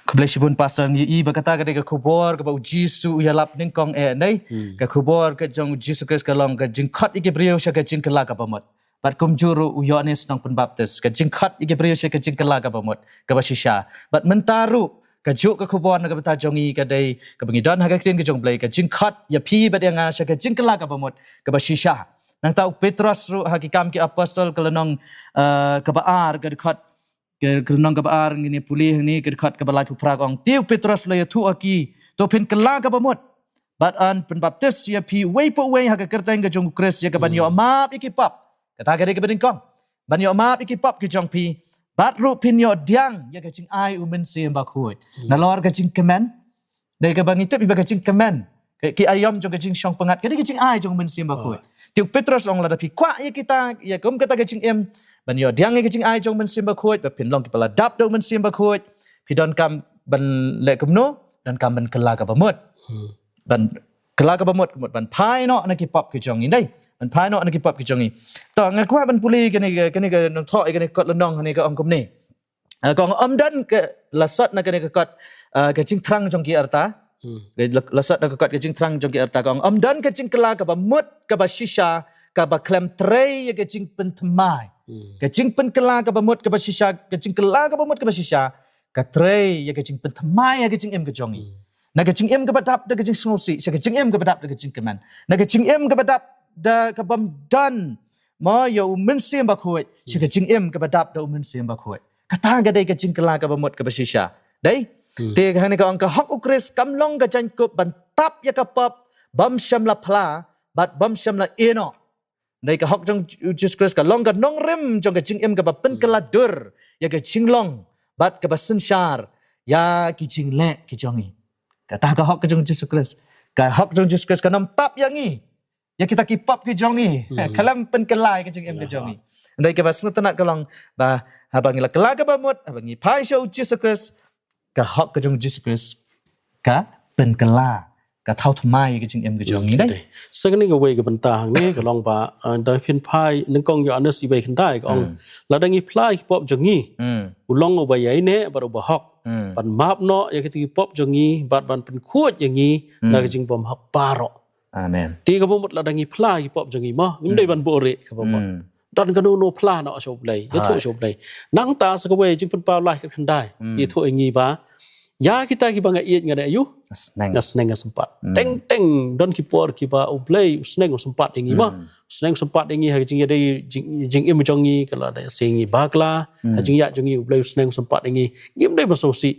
Khublei shibun Pastor, ngi i ba kata ka dei ka khubor kaba u Jisu u ïalap nyngkong eh, ne? Ka khubor ka jong u Jisu Khrist ka long ka jingkhot ïa ki briew sha ka jingkylla kaba mut. Bad kumjuh ruh u Ïoannis Nongpynbaptis, ka jingkhot ïa ki briew sha ka jingkylla kaba mut, kaba shisha. Bad mynta ruh, kajuh ka khubor na ka bynta jong ngi ka dei, kaba ngi don ha ka ktien ka jong u Blei, ka jingkhot ïa phi bad ïa nga sha ka jingkylla kaba mut, kaba shisha. Nangta u Petros ruh ha Ki Kam ki Apostol ka lynnong, eh, kaba ar, ka dkhot, ka, ka lynnong kaba ar, ngin ïa pule hangne, ka dkhot kaba laiphew phra, ka ong, te u Petros u la ïathuh ha ki, to phin kylla kaba mut, bad yn pynbaptis ïa phi uwei pa uwei ha ka kyrteng ka jong u Khrist ïa kaban ïoh map ïa ki pap. Kata ka dei kaba nyngkong. Ban ïoh map ïa ki pap ki jong phi. Bad ruh phin ïoh pdiang ïa ka jingai u Mynsiem Bakhuid. Nalor ka jingkmen, dei kaba ngi tip ïa ka jingkmen, ki, ki aïom jong ka jingshong pyngngad, ka dei ka jingai jong u Mynsiem Bakhuid. Te u Petros u ong, lada phi kwah ïa kita, ïa kum kata ka jingim, ban ïoh pdiang ïa ka jingai jong u Mynsiem Bakhuid, ba phin long kiba la dap da u Mynsiem Bakhuid, phi donkam ban leh kumno? Donkam ban kylla kaba mut. Ban kylla kaba mut, mut ban phai noh na ki pap ki jong ngi, ne? Ban phai noh na ki pap ki jong ngi. To, nga kwah ban pule kane ka, kane ka nongthoh ïa kane ka kot lynnong hangne, ka ong kumne. Ah, ka ong, ym don ka, la sot na kane ka kot, ah, ka jingthrang jong ki arta. Ka la, la sot na ka kot ka jingthrang jong ki arta, ka ong, ym don ka jingkylla kaba mut kaba shisha kaba khlem trei ïa ka jingpynthymmai. Ka jingpynkylla kaba mut kaba shisha, ka jingkylla kaba mut kaba shisha ka trei ïa ka jingpynthymmai ïa ka jingim ka jong ngi. Na ka jingim kaba dap da ka jingsngewsih sha ka jingim kaba dap da ka jingkmen. Na ka jingim kaba dap da ka bym don, mo, ïa u Mynsiem Bakhuid sha ka jingim kaba dap da u Mynsiem Bakhuid. Kata ka dei ka jingkylla kaba mut kaba shisha. Dei? Te hangne ka ong, ka hok u Khrist kam long ka jaiñkup ban tap ïa ka pap bym shym la phla bad bym shym la ïeh noh. Dei, ka hok jong u Jisu Khrist ka long ka nongrim jong ka jingim kaba pynkylla dur ïa ka jinglong bad kaba synshar ïa ki jingleh ki jong ngi. Kata ka hok ka jong u Jisu Khrist. Ka hok jong u Jisu Khrist kan ym tap ïa ngi, ïa kita ki pap ki jong ngi, khlem pynkylla ïa ka jingim ka jong ngi. Dei, kaba sngewtynnat ka long ba haba ngi la kylla kaba mut, haba ngi phai sha u Jisu Khrist, ka hok ka jong u Jisu Khrist ka pynkylla, ka thaw thymmai ïa ka jingim ka jong ngi, dei. Sa kane kawei ka bynta hangne ka long ba, eh, da phin phai nyngkong Ïoannis wei khyndai, ka ong, lada ngi phla ïa ki pap jong ngi, u long uba ïaineh bad uba hok ban map noh ïa kita ki pap jong ngi bad ban pynkhuid ïa ngi na ka jingbymhok baroh. Amen. Te kaba mut lada ngi phla ïa ki pap jong ngi, mo, ngim dei ban buhrieh, kaba mut. Don kano kano phla noh sha u Blei, ïathuh sha u Blei. Nangta sa kawei Jingpynpaw lai khyndai, ïathuh ïa ngi ba, ïa kita kiba nga ïeit nga dei aïu? Nga sneng, nga sympat. Teng teng don ki por kiba u Blei u sneng u sympat ïa ngi, mo. U sneng u sympat ïa ngi ha ka jingïadei, jing, jingim jong ngi, ka la dei sa ngi bakla ha jingïaid jong ngi, u Blei u sneng u sympat ïa ngi. Ngim dei ban sngewsih.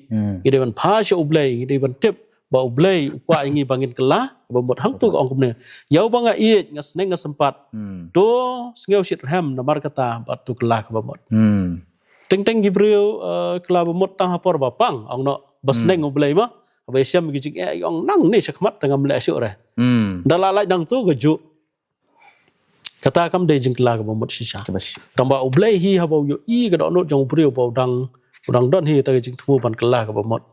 Ngi dei ban phai sha u Blei, ngi dei ban tip ba u Blei u kwah ïa ngi ba ngin kylla kaba mut. Hangto ka ong kumne, ïa uba nga ïeit nga sneng nga sympat. To sngew shitrhem namar kata bad to kylla kaba mut. Teng teng ki briew, eh, kylla ba mut tang ha por ba pang, ong noh, ba sneng u Blei, mo. Ba ïashem ki jingeh, ong nangne shakhmat te ngam leh shuh re. Da la lait nangto kajuh. Kata kam dei jingkylla kaba mut shisha. Kaba shisha. Tangba u Blei hi haba u ïohi ka dohnud jong u briew ba u dang, u dang don hi kata ka jingthmu ban kylla kaba mut.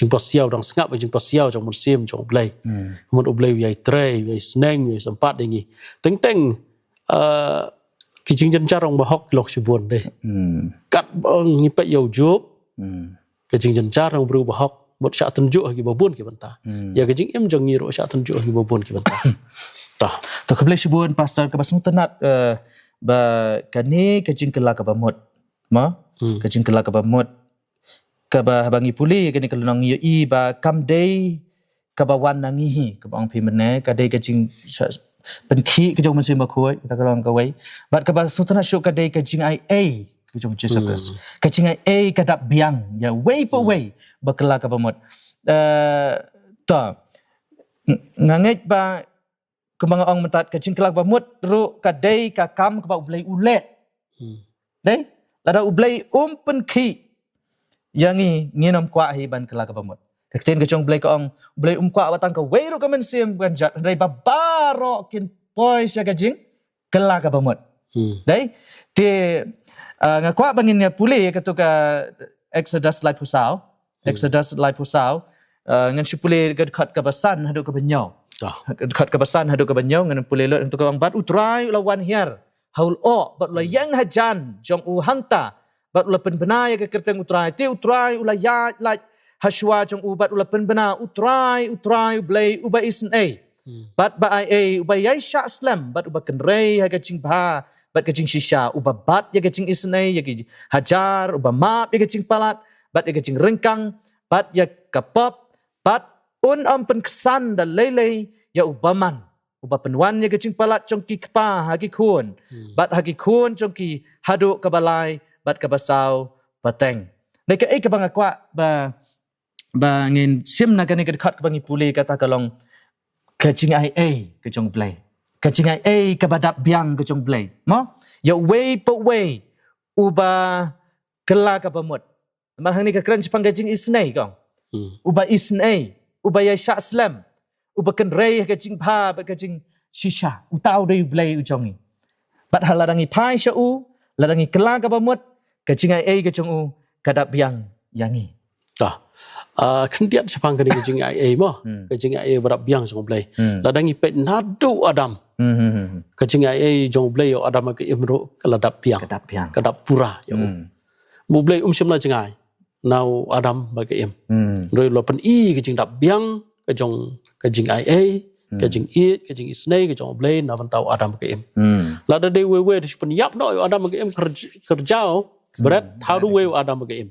Jingpasiaw, u dang sngap ïa ka jingpasiaw jong u Mynsiem jong u Blei. Mut u Blei u ïai trei, u ïai sneng, u ïai sympat ïa ngi. Teng teng, eh, ki jingjynjar jong u bahok ki long shibun, dei. Katba ngi peit ïa u Job, ka jingjynjar jong u briew bahok mut shah tynjuh ha kiba bun ki bynta. Ïa ka jingim jong ngi ruh shah tynjuh ha kiba bun ki bynta. Tah. To khublei shibun Pastor, kaba sngewtynnat, eh, ba kane ka jingkylla kaba mut, mo? Ka jingkylla kaba mut, kaba haba ngi pule kane ka lynnong ngi ïohi ba kam dei kaba wan na ngi hi, kaba ong phi mynne, ka dei ka jing, sa, pynkhih ka jong u Mynsiem Bakhuid, kata ka long kawei. Bad kaba sngewtynnat shuh ka dei ka jingaiei ka jong u Jisu Khrist. Ka jingaiei ka dap biang ïa uwei pa uwei ba kylla kaba mut. Eh, to, ng-, nga ngeit ba kumba nga ong mynta, ka jingkylla kaba mut ruh ka dei ka kam kaba u Blei u leh. Dei, lada u Blei um pynkhih ïa ngi, ngin ym kwah hi ban kylla kaba mut. Ka ktien ka jong u Blei ka ong, u Blei um kwah ba tang kawei ruh ka mynsiem kan jot, hynrei ba baroh kin poi sha ka jingkylla kaba mut. Dei, te, ah, nga kwah ba ngin ïa pule ïa kato ka Exodus laiphew saw. Exodus laiphew saw. Ah, ngan shu pule ka dkhot kaba san haduh kaba hynñiew. Ka dkhot kaba san haduh kaba hynñiew, ngan pule lut, hangto ka ong, bad u Trai u la wan hiar ha u lyoh, bad u la ïeng hajan jong u hangta, bad u la pynbna ïa ka kyrteng u Trai. Te u Trai u la ïaid lait ha shuwa jong u bad u la pynbna, U Trai, U Trai, U Blei, uba isynei bad ba ai ei, uba ïai shah slem bad uba kynrei ha ka jingbha bad ka jingshisha, uba bat ïa ka jingisynei ïa ki hajar, uba map ïa ka jingpalat bad ïa ka jingryngkang bad ïa ka pop, bad un ym pynksan da lei lei ïa u bymman, uba pynwan ïa ka jingpalat jong ki kpa ha ki khun bad ha ki khun jong ki haduh kaba lai bad kaba saw pateng. Dei kaei kaba nga kwah ba, ba ngin shim na kane ka dkhot kaba ngi pule, kata ka long ka jingai ei ka jong U Blei, ka jingai ei kaba dap biang ka jong U Blei, mo? Ïa uwei pa uwei uba kylla kaba mut. Namar hangne ka kren shaphang ka jingisynei, kong. Uba isynei, uba ïai shah slem, uba kynrei ha ka jingbha bad ka jingshisha, uta u dei U Blei u jong ngi. Bad ha lada ngi phai sha u, lada ngi kylla kaba mut, ka jingai ei ka jong u ka dap biang ïa ngi. Ta. Ah, khyndiat shaphang kane ka jingai ei, mo. Ka jingai ei ba dap biang jong U Blei. Lada ngi peit naduh Adam, ka jingai ei jong U Blei ïa u Adam bad ka Im ruh ka la dap biang, ka dap biang, ka dap pura ïa u. U Blei um shym la jngai na u Adam bad ka Im. Hynrei u la pyni ka jingdap biang ka jong ka jingai ei, ka jingïeit, ka jingisynei ka jong U Blei na bynta u Adam bad ka Im. Lada dei uwei uwei da shu pynïap noh ïa u Adam bad ka Im, kyrj-, kyrjaw bret, thaw da uwei u Adam bad ka Im.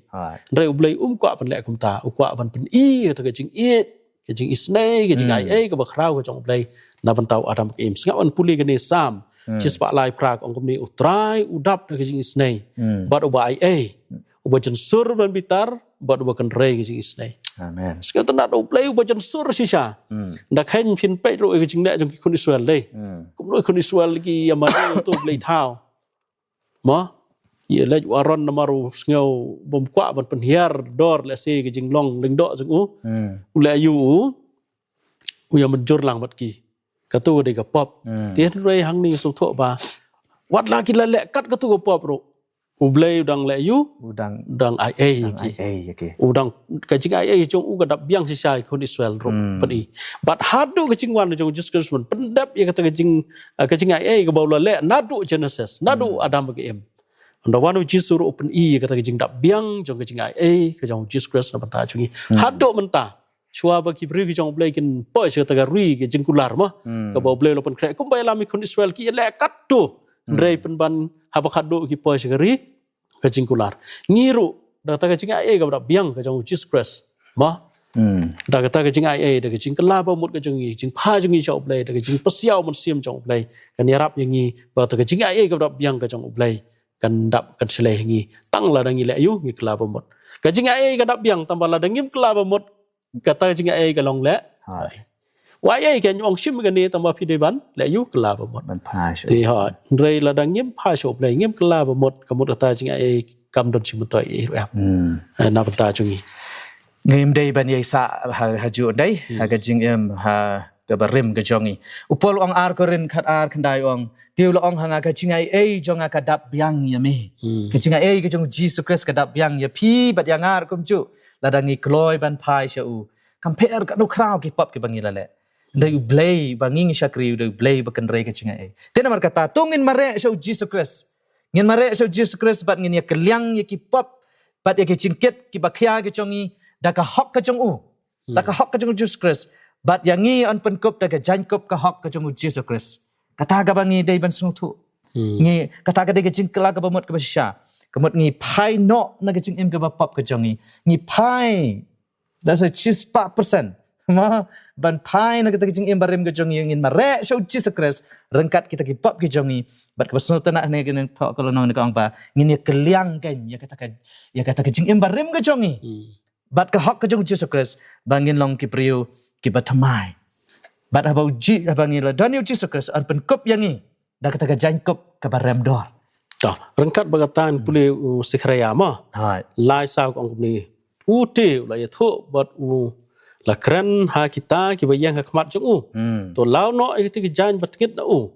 Hynrei U Blei um kwah ban leh kumta, u kwah ban pyni kata ka jingïeit, ka jingisynei, ka jingai ei kaba khraw ka jong U Blei na bynta u Adam bad ka Im. Sngap ban pule kane Salm shispah lai phra, ka ong kumne: U Trai u dap da ka jingisynei bad uba ai ei, uba jynsur ban bitar bad uba kynrei ka jingisynei. Amen. Sngewtynnat, U Blei uba jynsur shisha. Da kheiñ phin peit ruh ïa ka jingleh jong ki khun Israel, dei. Kumno ki khun Israel ki ïa mane ïa uto U Blei thaw, mo? Ïa leit u Aaron namar u sngew bym kwah ban pynhiar dor lehse ka jinglong lyngdoh jong u. U leh aïu u, u ïa mynjur lang bad ki. Kato ka dei ka pop. Te hynrei hangne sngewthuh ba wat la ki la leh kat kato ka pop ruh, U Blei u dang leh aïu? U dang, u dang ai ei ïa ki. U dang, ka jingai ei jong u ka dap biang shisha ïa ki khun Israel ruh. Bad haduh ka jingwan jong U Jisu Khrist ban pyndep ïa kata ka jing, ka jingai ei kaba u la leh naduh Genesis, naduh Adam bad ka Im. Haba wan U Jisu ruh u pyni ïa kata ka jingdap biang jong ka jingai ei ka jong U Jisu Khrist na bynta jong ngi. Haduh mynta, shuwa ba ki briew ki jong U Blei kin poi sha kata ka ri ka jingkular, mo, kaba U Blei u la pynkhreh, kumba ïalam ïa ki khun Israel, ki ïaleh katto. Hynrei pynban haba khatduh ki poi sha ka ri ka jingkular. Ngi ruh, da kata ka jingai ei kaba dap biang ka jong U Jisu Khrist, mo, da kata ka jingai ei, da ka jingkylla bamut ka jong ngi, jingphai jong ngi sha U Blei, da ka jingpynshitom mynsiem jong U Blei, kan ïarap ïa ngi ba kata ka jingai ei kaba dap biang ka jong U Blei kan dap, kan shlei ha ngi tang lada ngi leh aïu? Ngi kylla bamut. Ka jingai ei ka dap biang, tangba lada ngim kylla bamut, kata ka jingai ei ka long lehnoh. Wat ïa ka, ngi ong shim kane, tangba phi dei ban leh aïu? Kylla bamut. Ban phai sha. Te hooid, hynrei lada ngim phai sha U Blei, ngim kylla bamut, ka mut kata ka jingai ei kam don jingmyntoi ei ruh em. Eh, na bynta jong ngi. Ngim dei ban ïai sah ha, ha ju dei, ha ka jingim, ha kaba rim ka jong ngi. U Paul u ong, ar Korinth khatar khyndai, u ong, te u la ong ha nga, ka jingai ei jong nga ka dap biang ïa me. Ka jingai ei ka jong U Jisu Khrist ka dap biang ïa phi bad ïa nga ruh kumjuh, lada ngi kloi ban phai sha u. Kam pher katno khraw ki pop kiba ngi la leh, hynrei U Blei ba ngi ngi shakri u dei U Blei ba kynrei ka jingai ei. Te namar kata to ngin mareh sha U Jisu Khrist. Ngin mareh sha U Jisu Khrist bad ngin ïa kylliang ïa ki pop bad ïa ki jingkit kiba khia ki jong ngi da ka hok ka jong u. Da ka hok ka jong U Jisu Khrist. Bad ïa ngi yn pynkup da ka jaiñkup ka hok ka jong U Jisu Khrist. Kata kaba ngi dei ban sngewthuh. Ngi, kata ka dei ka jingkylla kaba mut kaba shisha. Ka mut ngi phai noh na ka jingim kaba pop ka jong ngi. Ngi phai, da sa shispah persen, mo, ban phai na kata ka jingim barim ka jong ngi, ngin mareh sha U Jisu Khrist ryngkat kita ki pop ki jong ngi. Bad kaba sngewtynnat hangne ka nongthoh ka lynnong ka ong ba ngin ïa kylliang kein ïa kata ka, ïa kata ka jingim barim ka jong ngi bad ka hok ka jong U Jisu Khrist, ba ngin long ki briew kiba thymmai. Bad haba U Ji, haba ngi la don ïa U Jisu Khrist, yn pynkup ïa ngi da kata ka jaiñkup kaba rem dor. To, ryngkat bad kata ngan pule u Sekharïa, mo. Hooid. Lai saw, ka ong kumne: U te u la ïathuh bad u la kren ha kita kiba ïeng ha khmat jong u. To law noh ïa kata ka jaiñ ba tngit na u.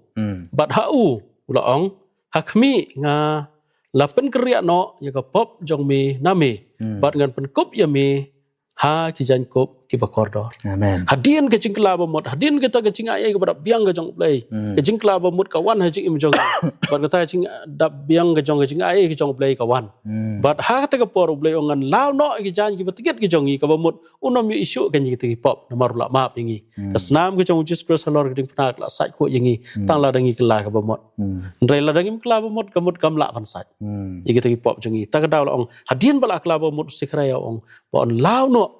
Bad ha u u la ong: Ha khmih, nga la pynkynriah noh ïa ka pop jong me na me, bad ngan pynkup ïa me ha ki jaiñkup kiba kordor. Amen. Hadien ka jingkylla ba mut, hadien kata ka jingai ei kaba dap biang ka jong U Blei. Hmm. Ka jingkylla ba mut ka wan ha jingim jong ngi. Bad kata ka jingdap biang ka jong ka jingai ei ka jong U Blei ka wan. Hmm. Bad ha kata ka por U Blei u ong ngan law noh ïa ki jaiñ kiba tngit ki jong ngi kaba mut un ym ïoh issue ka ngi kata ki pop namar u la map ïa ngi. Hmm. Ka snam ka jong U Jisu Khrist halor ka diengphna ka la sait khuid ïa ngi. Hmm. Tang lada ngi kylla kaba mut. Hmm. Hynrei lada ngim kylla ba mut ka mut kam lah ban sait. Hmm. Ïa kita ki pop jong ngi. Ta ka daw la ong hadien ba la kylla ba mut u Sekharaïa u ong ba un law noh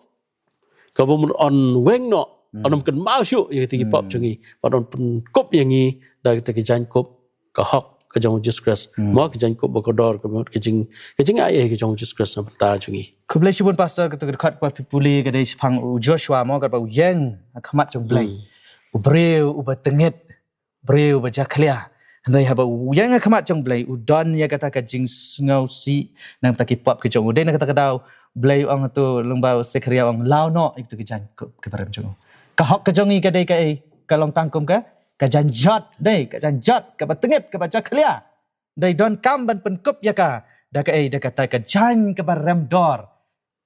kaba mut un weng noh, hmm, un ym kynmaw shuh ïa kita ki pop jong ngi, bad un pynkup ïa ngi da kita ki jaiñkup ka hok ka jong U Jisu Khrist. Hmm. Mo ka jaiñkup ba kordor ka mut ka jing, ka jingai ei ka jong U Jisu Khrist na bynta jong ngi. Khublei shibun Pastor, kata ka dkhot ba phi pule ka dei shaphang u Joshua mo kaba u ïeng ha khmat jong U Blei. Hmm. U briew uba tngit, briew ba jakhlia. Hynrei haba u ïeng ha khmat jong U Blei u don ïa kata ka jingsngewsih na bynta ki pop ki jong u. Dei na kata ka daw U Blei u ong ha uto u lyngba u Sekharaïa u ong law noh ïa kito ki jaiñkup kiba rem jong u. Ka hok ka jong ngi ka dei kaei, ka long tang kum ka, ka jaiñ jot, dei ka jaiñ jot kaba tngit kaba jakhlia. Dei donkam ban pynkup ïa ka da kaei, da kata ka jaiñ kaba rem dor.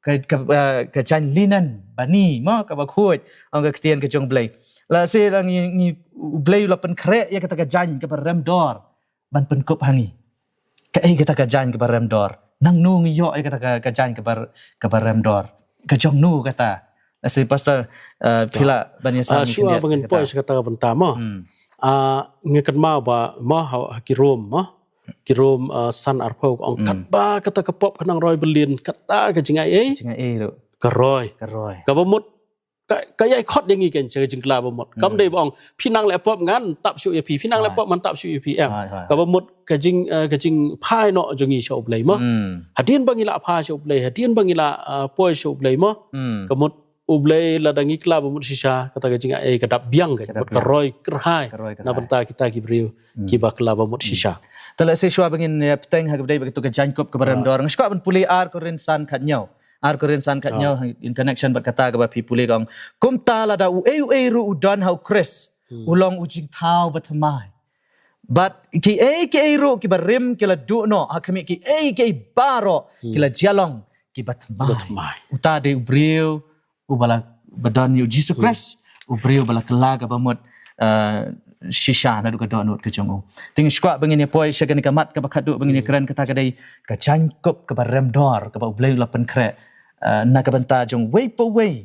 Ka, ka, eh, ka jaiñ linen bani mo kaba khuid, ong ka ktien ka jong U Blei. Lehse la ngi, ngi, U Blei u la pynkhreh ïa kata ka jaiñ kaba rem dor ban pynkup ha ngi. Kaei kata ka jaiñ kaba rem dor? Nangno ngi ïoh ïa kata ka, ka jaiñ kaba, kaba rem dor? Ka jong no kata? Lehse Pastor, eh, phi lah ban ïasam, ah, ngi shuwa khyndiat ba ngin poi sha kata ka bynta mo. Hmm. Ah, ngi kynmaw ba mo ha, ha ki Rom mo. Ki Rom, ah, san arphew ka ong, hmm, katba kata ka pop ka nang roi byllien, kata ka jingai ei, jingai ei ruh ka roi. Ka roi. Kaba mut ka, ka ïai khot ïa ngi kein sha ka jingkylla ba mut. Kam, hmm, dei ba ong phi nang leh pop ngan tap shuh ïa phi, phi nang leh, hai, pop ngan tap shuh ïa phi em. Hai, hai. Kaba mut ka jing, eh, ka jingphai noh jong ngi sha U Blei mo. Hmm. Hadien ba ngi la phai sha U Blei, hadien ba ngi la, eh, poi sha U Blei mo. Hmm. Ka mut U Blei lada ngi kylla ba mut shisha, kata ka jingai ei ka dap biang, ka, ka dap biang, ka roi kyrhai, ka roi kyrhai na bynta kita ki briew, hmm, kiba kylla ba mut, hmm, shisha. Te lehse shuwa ba ngin, eh, bteng ha kaba dei ba kito ka jaiñkup kaba rem dor. Nga sngewkwah ban pule Ar Korinth san khathynñiew. Ar Korinth san khathynñiew, ah, in connection bad kata kaba phi pule ka ong, kumta lada uei uei ruh u don ha U Khrist, hmm, u long u jingthaw bathymmai. Bad kiei kiei ruh kiba rim ki la duh noh, ha khmih kiei kiei baroh, hmm, ki la jia long kiba thymmai. Kiba thymmai. Uta dei u briew uba la, ba don ïa U Jisu, hmm, Khrist, u briew ba la kylla kaba mut, eh, shisha naduh ka dohnud ka jong u. Te nga sngewkwah ba ngin ïa poi sha kane ka mat kaba khatduh ba ngin ïa, hmm, kren, kata ka dei ka jaiñkup kaba rem dor kaba U Blei u la pynkhreh, eh, na ka bynta jong uwei pa uwei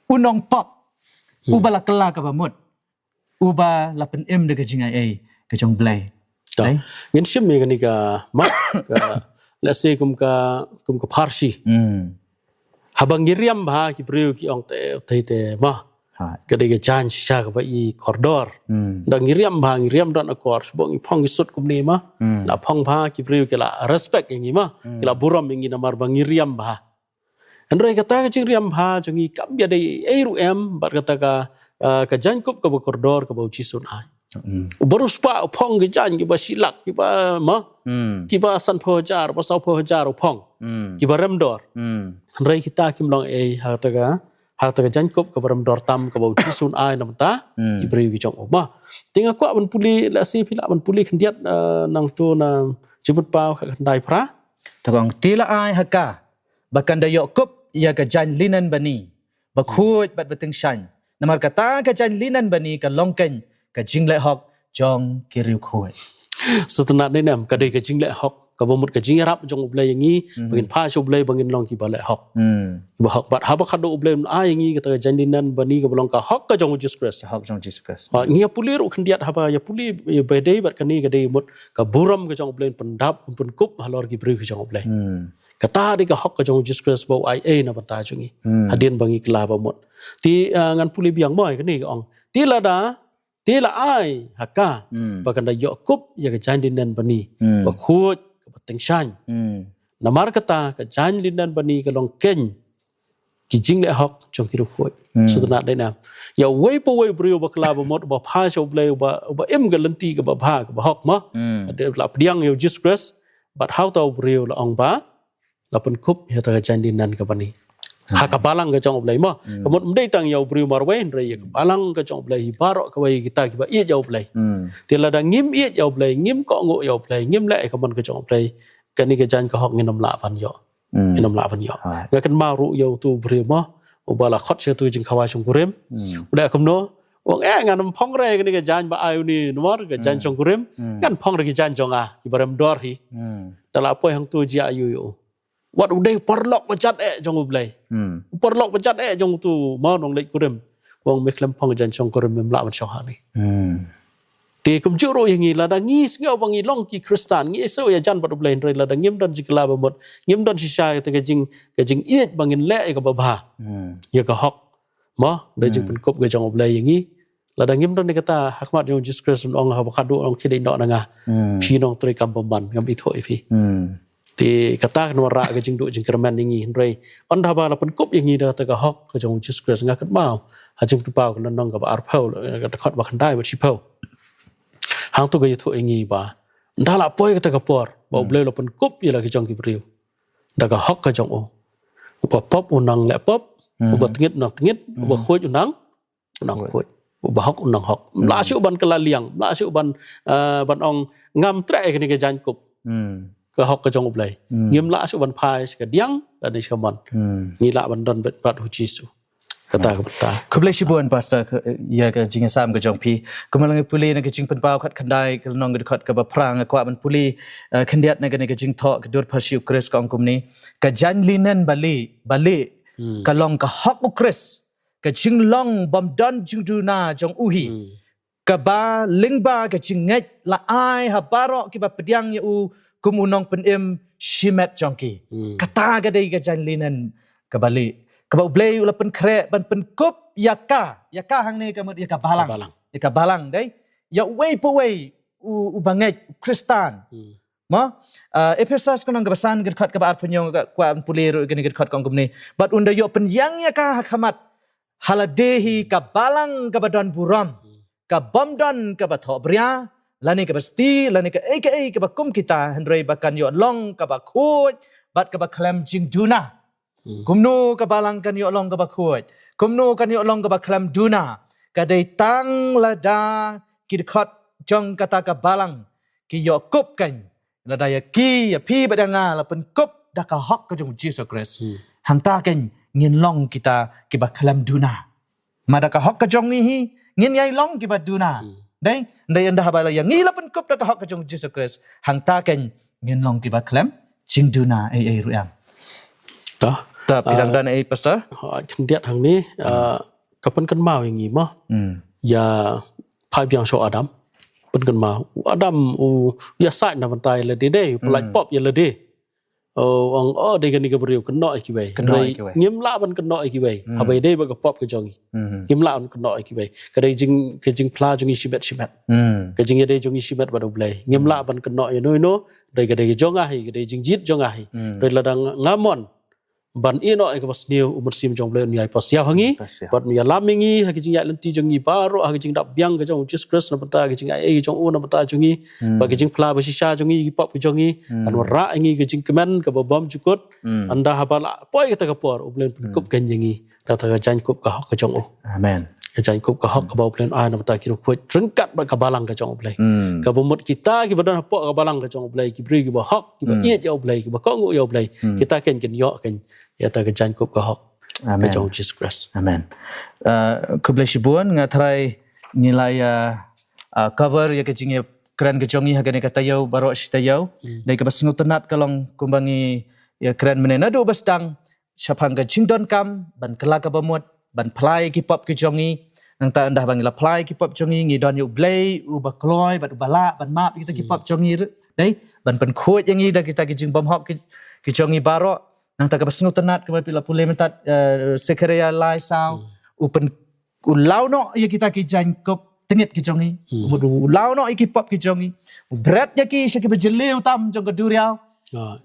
u nongpop, hmm, uba la kylla kaba mut, uba la pynim da ka jingai ei ka jong U Blei. To. Dei? Ngin shim ïa kane ka mat, ka, lehse kum ka, kum ka pharshi. Hmm. Haba ngi riam bha ki briew ki ong te, te, te mo. Ha. Ka dei ka jaiñ shisha kaba i kordor. Hmm. Da ngi riam bha, ngi riam don akor, shibun ngi phong ngi sut kumne mo. Hmm. La phong bha ki briew ki la respect ïa ngi mo. Hmm. Ki la burom ïa ngi namar ba ngi riam bha. Hynrei kata ka jingriam bha jong ngi kam ïadei ei ruh em bad kata ka, ah, ka jaiñkup kaba kordor kaba U Jisu un ai. Hmm. U baroh u spah u phong ki jaiñ kiba shi lak, kiba mo, hmm, kiba sanphew hajar, ba sawphew hajar u phong. Hmm. Kiba rem dor. Hmm. Hynrei kita kim long ei ha kata ka, ha kata ka jaiñkup kaba rem dor tam kaba U Jisu un ai na bynta, hmm, ki briew ki jong u mo. Te nga kwah ban pule, lehse phi lah ban pule khyndiat, ah, nangto na Jingmut Paw khatkhyndai phra. Te ka ong, te la ai ha ka ba kan da ïoh kup ïa ka jaiñ linen bani ba khuid bad ba tyngshaiñ. Namar kata ka jaiñ linen bani ka long kein ka jingleh hok jong ki riewkhuid. Sngewtynnat ne em, ka dei ka jingleh hok kaba mut ka jingïarap jong U Blei ïa ngi, hmm, ba ngin phai sha U Blei ba ngin long kiba leh hok. Hmm. Kiba hok. Bad haba khatduh U Blei un ai ïa ngi kata ka jaiñ linen bani kaba long ka hok ka jong U Jisu Khrist. Ka hok jong U Jisu Khrist. Ba ngi ïa pule ruh khyndiat haba ïa pule ïa ba dei bad kane ka dei mut ka burom ka jong U Blei un pyndap, un pynkup halor ki briew ki jong U Blei. Hmm. Kata dei ka hok ka jong U Jisu Khrist ba u ai ei na bynta jong ngi. Hmm. Hadien ba ngi kylla ba mut. Te, ah, ngan pule biang mo ïa kane ka ong. Te lada, te la ai ha ka, hmm, ba kan da ïoh kup ïa ka jaiñ linen bani, hmm, ba khuid, kaba tyngshaiñ. Hmm. Namar kata ka jaiñ linen bani ka long kein ki jingleh hok jong ki riewkhuid. Hmm. Sngewtynnat ne em. Ïa uwei pa uwei u briew ba kylla ba mut, ba phai sha U Blei, ba, ba im ka lynti kaba bha, kaba hok mo. Hmm. Dei la pdiang ïa U Jisu Khrist, bad ha uta u briew la ong ba la pynkup ïa kata ka jaiñ linen ka bani. Hmm. Ha ka balang ka jong U Blei mo. Hmm. Ka mut ym dei tang ïa u briew marwei, hynrei ïa ka balang ka jong U Blei hi baroh kawei kita kiba ïeit ïa U Blei. Hmm. Te lada ngim ïeit ïa U Blei, ngim kohnguh ïa U Blei, ngim leh ïa ka mon ka jong U Blei, kane ka jaiñ ka hok ngin ym lah ban ïoh. Hmm. Ngin ym lah ban ïoh. Right. Nga kynmaw ruh ïa uto u briew mo, uba la khot sha uto u jingkhawai shongkurim. U leh kumno? U ong, eh, ngan ym phong re kane ka jaiñ ba ai une u Namar, ka jaiñ shongkurim. Ngan phong re ki jaiñ jong nga, kiba rem dor hi. Da la poi hangto jia aiu ïa u? Wat u dei u paralok ba jat eh jong U Blei. U paralok ba jat eh jong uto u Namar u nongleit kurim. U ong, me khlem phong jaiñ shongkurim, mem lah ban shong hangne. Te kumjuh ruh ïa ngi, lada ngi sngew ba ngi long ki Khristan, ngi ïasuk ïajan bad U Blei, hynrei lada ngim don jingkylla bamut, ngim don shisha kata ka jing, ka jingïeit ba ngin leh ïa kaba bha ïa ka hok, mo, da jingpynkup ka jong U Blei ïa ngi. Lada ngim don ïa kata, ha khmat jong U Jisu Khrist un ong, haba khadduh un ong, khie dei noh na nga, phi nongtrei kam bymman, ngam ithuh ïa phi. Te kata kan wanrah ka jingduh jingkyrmen ïa ngi, hynrei ynda haba la pynkup ïa ngi da kata ka hok ka jong U Jisu Khrist, nga kynmaw ha Jingpynpaw ka lynnong kaba arphew, ka dkhot ba khyndai bad shiphew. Hangto ka ïathuh ïa ngi ba ynda la poi kata ka por ba U Blei u la pynkup ïa la ki jong ki briew da ka hok ka jong u, uba pop un nang leh pop, uba tngit un nang tngit, uba khuid un nang, un nang khuid, uba hok un nang hok. Ym lah shuh ban kylla liang, ym lah shuh ban, eh, ban ong ngam treh ïa kane ka jaiñkup. Ka hok ka jong U Blei. Ngim lah shuh ban phai sha ka diang lane sha ka mon. Ngi lah ban don bad, bad U Jisu. Kata ka bynta. Khublei shibun, Pastor, ka, ïa ka jingïasam ka jong phi. Kumba la ngi pule na ka Jingpynpaw khatkhyndai, ka lynnong ka dkhot kaba phra, nga kwah ban pule, eh, khyndiat na kane ka jingthoh ka dur pharshi U Khrist, ka ong kumne: Ka jaiñ linen balieh, balieh, ka long ka hok U Khrist, ka jinglong bymdon jingduna jong u hi, kaba lyngba ka jingngeit la ai ha baroh kiba pdiang ïa u kum u nongpynim shimet jong ki. Kata ka dei ka jaiñ linen kaba lieh, kaba U Blei u la pynkhreh ban pynkup ïa ka, ïa ka hangne ka mut ïa ka balang. Ka balang. Ïa ka balang, dei. Ïa uwei pa uwei u, u bangeit, u Khristan. Mo? Ah, Ephesos ka lynnong kaba san ka dkhot kaba arphew hynñiew, nga kwah ban pule ruh kane ka dkhot, ka ong kumne: Bad un da ïoh pynïeng ïa ka ha khmat, ha lade hi ka balang kaba don burom, ka bymdon kaba thohbria, lane kaba sti, lane kaei kaei kaba kum kita, hynrei ba kan ïoh long kaba khuid bad kaba khlem jingduna. Kumno ka balang kan ïoh long kaba khuid? Kumno kan ïoh long kaba khlem duna? Ka dei tang lada ki dkhot jong kata ka balang ki ïoh kup, kan, lada ïa ki, ïa phi bad ïa nga la pynkup da ka hok ka jong U Jisu Khrist, hangta kan ngin long kita kiba khlem duna. Ma da ka hok ka jong ngi hi ngin ïai long kiba duna. Dei, dei ynda haba la ïa ngi la pynkup da ka hok ka jong U Jisu Khrist, hangta kan ngin long kiba khlem jingduna ei ei ruh em. Ta, phi dang don ei, Pastor? Ha, khyndiat hangne, ah, ka pynkynmaw ïa ngi mo. Ïa phai biang sha u Adam. Pynkynmaw, u Adam u ïasaid na bynta ïa lade, dei, u pyllait pop ïa lade. U ong, oh, dei kane ka briew, kynnoh ïa kiwei. Kynnoh ïa kiwei. Ngim lah ban kynnoh ïa kiwei. Haba ïadei bad ka pop ka jong ngi. Ngim lah ban kynnoh ïa kiwei. Ka dei jing, ka jingphla jong ngi shimet shimet. Ka jingïadei jong ngi shimet bad U Blei. Ngim lah ban kynnoh ïa no ïa no, dei ka dei ka jong nga hi, ka dei jingjied jong nga hi. Dei lada nga, nga mon ban ïeh noh ïa kaba sniew, U Mynsiem jong U Blei un ïai pasiaw ha ngi, bad un ïalam ïa ngi ha ki jingïaid lynti jong ngi baroh, ha ki jingdap biang ka jong U Jisu Khrist na bynta ka jingaiei ka jong u na bynta jong ngi, bad ka jingphla ba shisha jong ngi, ki pop ka jong ngi, kan wanrah ïa ngi ka jingkmen kaba bymjukut. Ynda haba la poi kata ka por, U Blei un pynkup keiñ ïa ngi da kata ka jaiñkup ka hok ka jong u. Amen. Ka jaiñkup ka hok kaba U Blei un ai na bynta ki riewkhuid ryngkat bad ka balang ka jong U Blei. Kaba mut kita kiba don hapoh ka balang ka jong U Blei, ki briew kiba hok, kiba ïeit ïa U Blei, kiba kohnguh ïa U Blei, kita keiñ kin ïoh keiñ ïa kata ka jaiñkup ka hok ka jong U Jisu Khrist. Amen. Ah, khublei shibun, nga tharai ngi la ïa, ah, cover ïa ka jingïakren ka jong ngi ha kane ka taïew baroh shi taïew. Dei kaba sngewtynnat ka long kumba ngi ïakren mynne naduh ba sdang shaphang ka jingdonkam ban kylla kaba mut, ban phla ïa ki pop ki jong ngi. Nangta ynda ba ngi la phla ïa ki pop jong ngi, ngi don ïa U Blei uba kloi bad uba lah ban map ïa kita ki pop jong ngi, dei, ban pynkhuid ïa ngi da kita ki jingbymhok ki, ki jong ngi baroh. Nangta kaba sngewtynnat kaba phi la pule mynta, eh, Sekhariah lai saw, u pyn, u law noh ïa kita ki jaiñkup tyngit ki jong ngi. U law noh ïa ki pop ki jong ngi. U bret ïa ki sha kiba jylliew tam jong ka duriaw.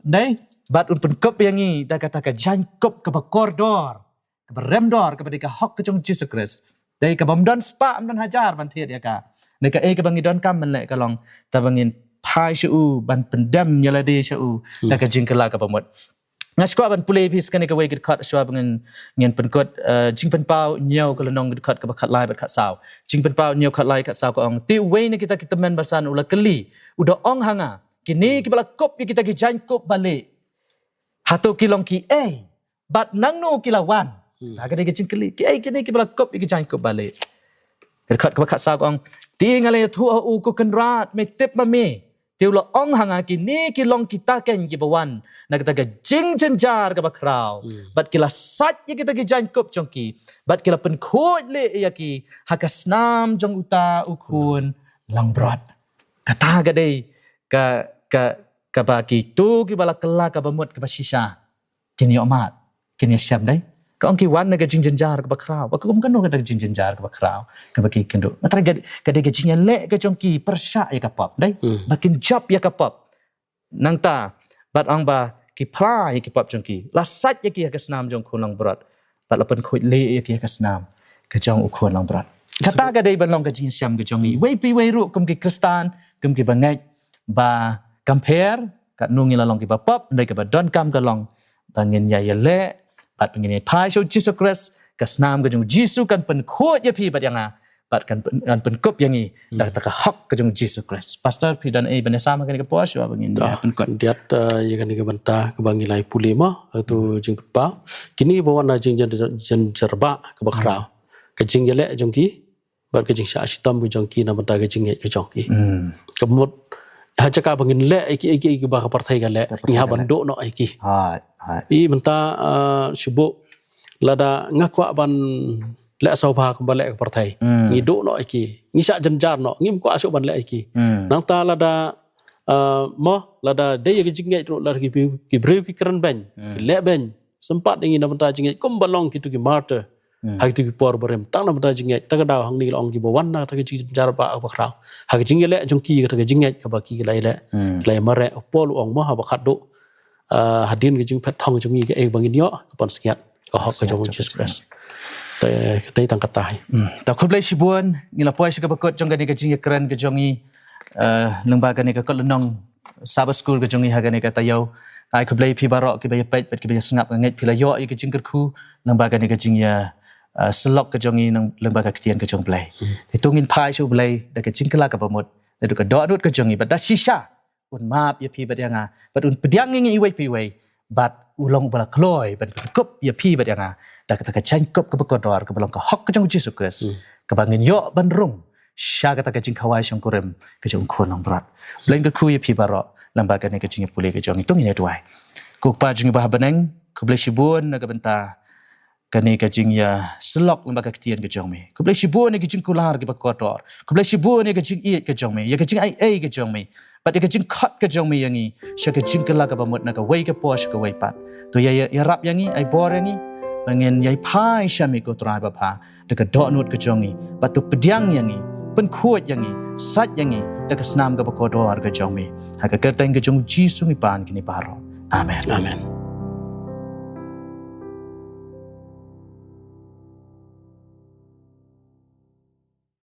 Dei, bad un pynkup ïa ngi da kata ka jaiñkup kaba kordor, kaba remdor, kaba dei ka hok ka jong U Jisu Khrist. Dei, kaba ym don spah, ym don hajar ban thied ïa ka. Dei kaei kaba ngi donkam mynleh ka long, tang ba ngin phai sha u, ban pyndem ïa lade sha u da ka jingkylla kaba mut. Nga sngewkwah ban pule ïa phi sa kane kawei ka dkhot shuwa ba ngin, ngin pynkut, eh, Jingpynpaw hynñiew ka lynnong ka dkhot kaba khatlai bad khatsaw. Jingpynpaw hynñiew khatlai khatsaw ka ong: Te uwei na kita ki tymmen basan u la kylli, u da ong ha nga: Kine kiba la kup ïa kita ki jaiñkup balieh, hato ki long kiei, bad nangno ki la wan? Ha ka dei ka jingkylli, ki ei kine kiba la kup ïa ki jaiñkup ba lieh. Ka dkhot kaba khatsaw ka ong, te nga la ïathuh ha u, ko Kynrad, me tip ma me. Te u la ong ha nga, kine ki long kita keiñ kiba wan na kata ka jingjynjar kaba khraw. Bad ki la sait ïa kita ki jaiñkup jong ki. Bad ki la pynkhuid lieh ïa ki ha ka snam jong uta u khun langbrot. Kata ka dei ka, ka, kaba kito kiba la kylla kaba mut kaba shisha kin ïoh mad, kin ïoh shem, dei. Ka ong ki wan na ka jingjynjar kaba khraw. Ba ka kum kano kata ka jingjynjar kaba khraw kaba ki kynduh? Hynrei ka, ka dei ka jingïaleh ka jong ki pyrshah ïa ka pop, dei. Ba kin jop ïa ka pop. Nangta, bad ong ba ki phla ïa ki pop jong ki, la sait ïa ki ha ka snam jong u khun langbrot, bad la pynkhuid lieh ïa ki ha ka snam ka jong u khun langbrot. Kata ka dei ban long ka jingshem ka jong ngi. Iwei pa iwei ruh kum ki Khristan, kum kiba ngeit ba kam pher, katno ngi la long kiba pop, hynrei kaba donkam ka long ba ngin ïa ïaleh bad ba ngin ïa phai sha u Jisu Khrist. Ka snam ka jong u Jisu kan pynkhuid ïa phi bad ïa nga, bad kan pyn-, kan pynkup ïa ngi da kata ka hok ka jong u Jisu Khrist. Pastor, phi don ei ban ïasam ha kane ka por shuwa ba ngin ïa pynkut? Diat, eh, ïa kane ka bynta kaba ngi la ïa pule mo, eh, tu jingpynpaw. Kine ba wan na jingjynjar, jynjar ba kaba khraw, ka jingïaleh jong ki bad ka jingshah shitom ka jong ki na bynta ka jingngeit ka jong ki. Ka mut ha jaka ba ngin leh ïa ki, ïa ki, ïa ki ba ka pyrthei ka leh, ngi hap ban duh noh ïa ki. Hooid, hooid. Ïa mynta, ah, shu buh lada nga kwah ban leh sawbha kumba leh ka pyrthei, ngi duh noh ïa ki, ngi shah jynjar noh, ngim kwah shuh ban leh ïa ki. Nangta lada, ah, mo, lada dei ïa ka jingngeit ruh, lada ki briew, ki briew ki kren beiñ, ki leh beiñ, sympat ïa ngi na bynta jingngeit kumba long kito ki martyr ha kito ki por barim, tang na bynta jingngeit. Ta ka daw hangne la ong kiba wan na kata ka jingjynjar ba kaba khraw ha ka jingïaleh jong ki, kata ka jingngeit kaba ki la ïaleh, ki la ïamareh. U Paul u ong mo haba khatduh, ah, hadien ka jingphet thong jong ngi, kaei ba ngin ïoh? Ka pansngiat, ka hok ka jong u Jisu Khrist. Te, te tang kata hi. Hmm. Ta khublei shibun, ngi la poi sha kaba kut jong kane ka jingïakren ka jong ngi, eh, lyngba kane ka kot lynnong Sabbath School ka jong ngi ha kane ka taïew. Ai khublei phi baroh kiba ïa peit bad kiba ïa sngap, nga ngeit phi la ïoh ïa ka jingkyrkhu lyngba kane ka jingïa, ah, syllok ka jong ngi nang lyngba ka ktien ka jong U Blei. Te to ngin phai sha U Blei da ka jingkylla kaba mut, naduh ka dohnud ka jong ngi, bad da shisha un map ïa phi bad ïa nga, bad un pdiang ïa ngi iwei pa iwei, bad u long uba la kloi ban pynkup ïa phi bad ïa nga da kata ka jaiñkup kaba kordor kaba long ka hok ka jong U Jisu Khrist, kaba ngin ïoh ban rung sha kata ka jingkhawai shongkurim ka jong u khun langbrot. Blei un kyrkhu ïa phi baroh lyngba kane ka jingïapule ka jong ngi. To ngin ïa duwai. Ko Kpa jong ngi ba ha bneng, khublei shibun na ka bynta kane ka jingïasyllok lyngba ka ktien ka jong me. Khublei shibun ïa ki jingkular kiba kordor. Khublei shibun ïa ka jingïeit ka jong me, ïa ka jingaiei ka jong me, bad ïa ka jingkhot ka jong me ïa ngi sha ka jingkylla kaba mut na kawei ka por sha kawei pat. To ïa, ïa, ïarap ïa ngi, ai bor ïa ngi ba ngin ïai phai sha me, ko Trai babha, da ka dohnud ka jong ngi, bad to pdiang ïa ngi, pynkhuid ïa ngi, sait ïa ngi da ka snam kaba kordor ka jong me. Ha ka kyrteng ka jong U Jisu ngi pan kine baroh. Amen. Amen.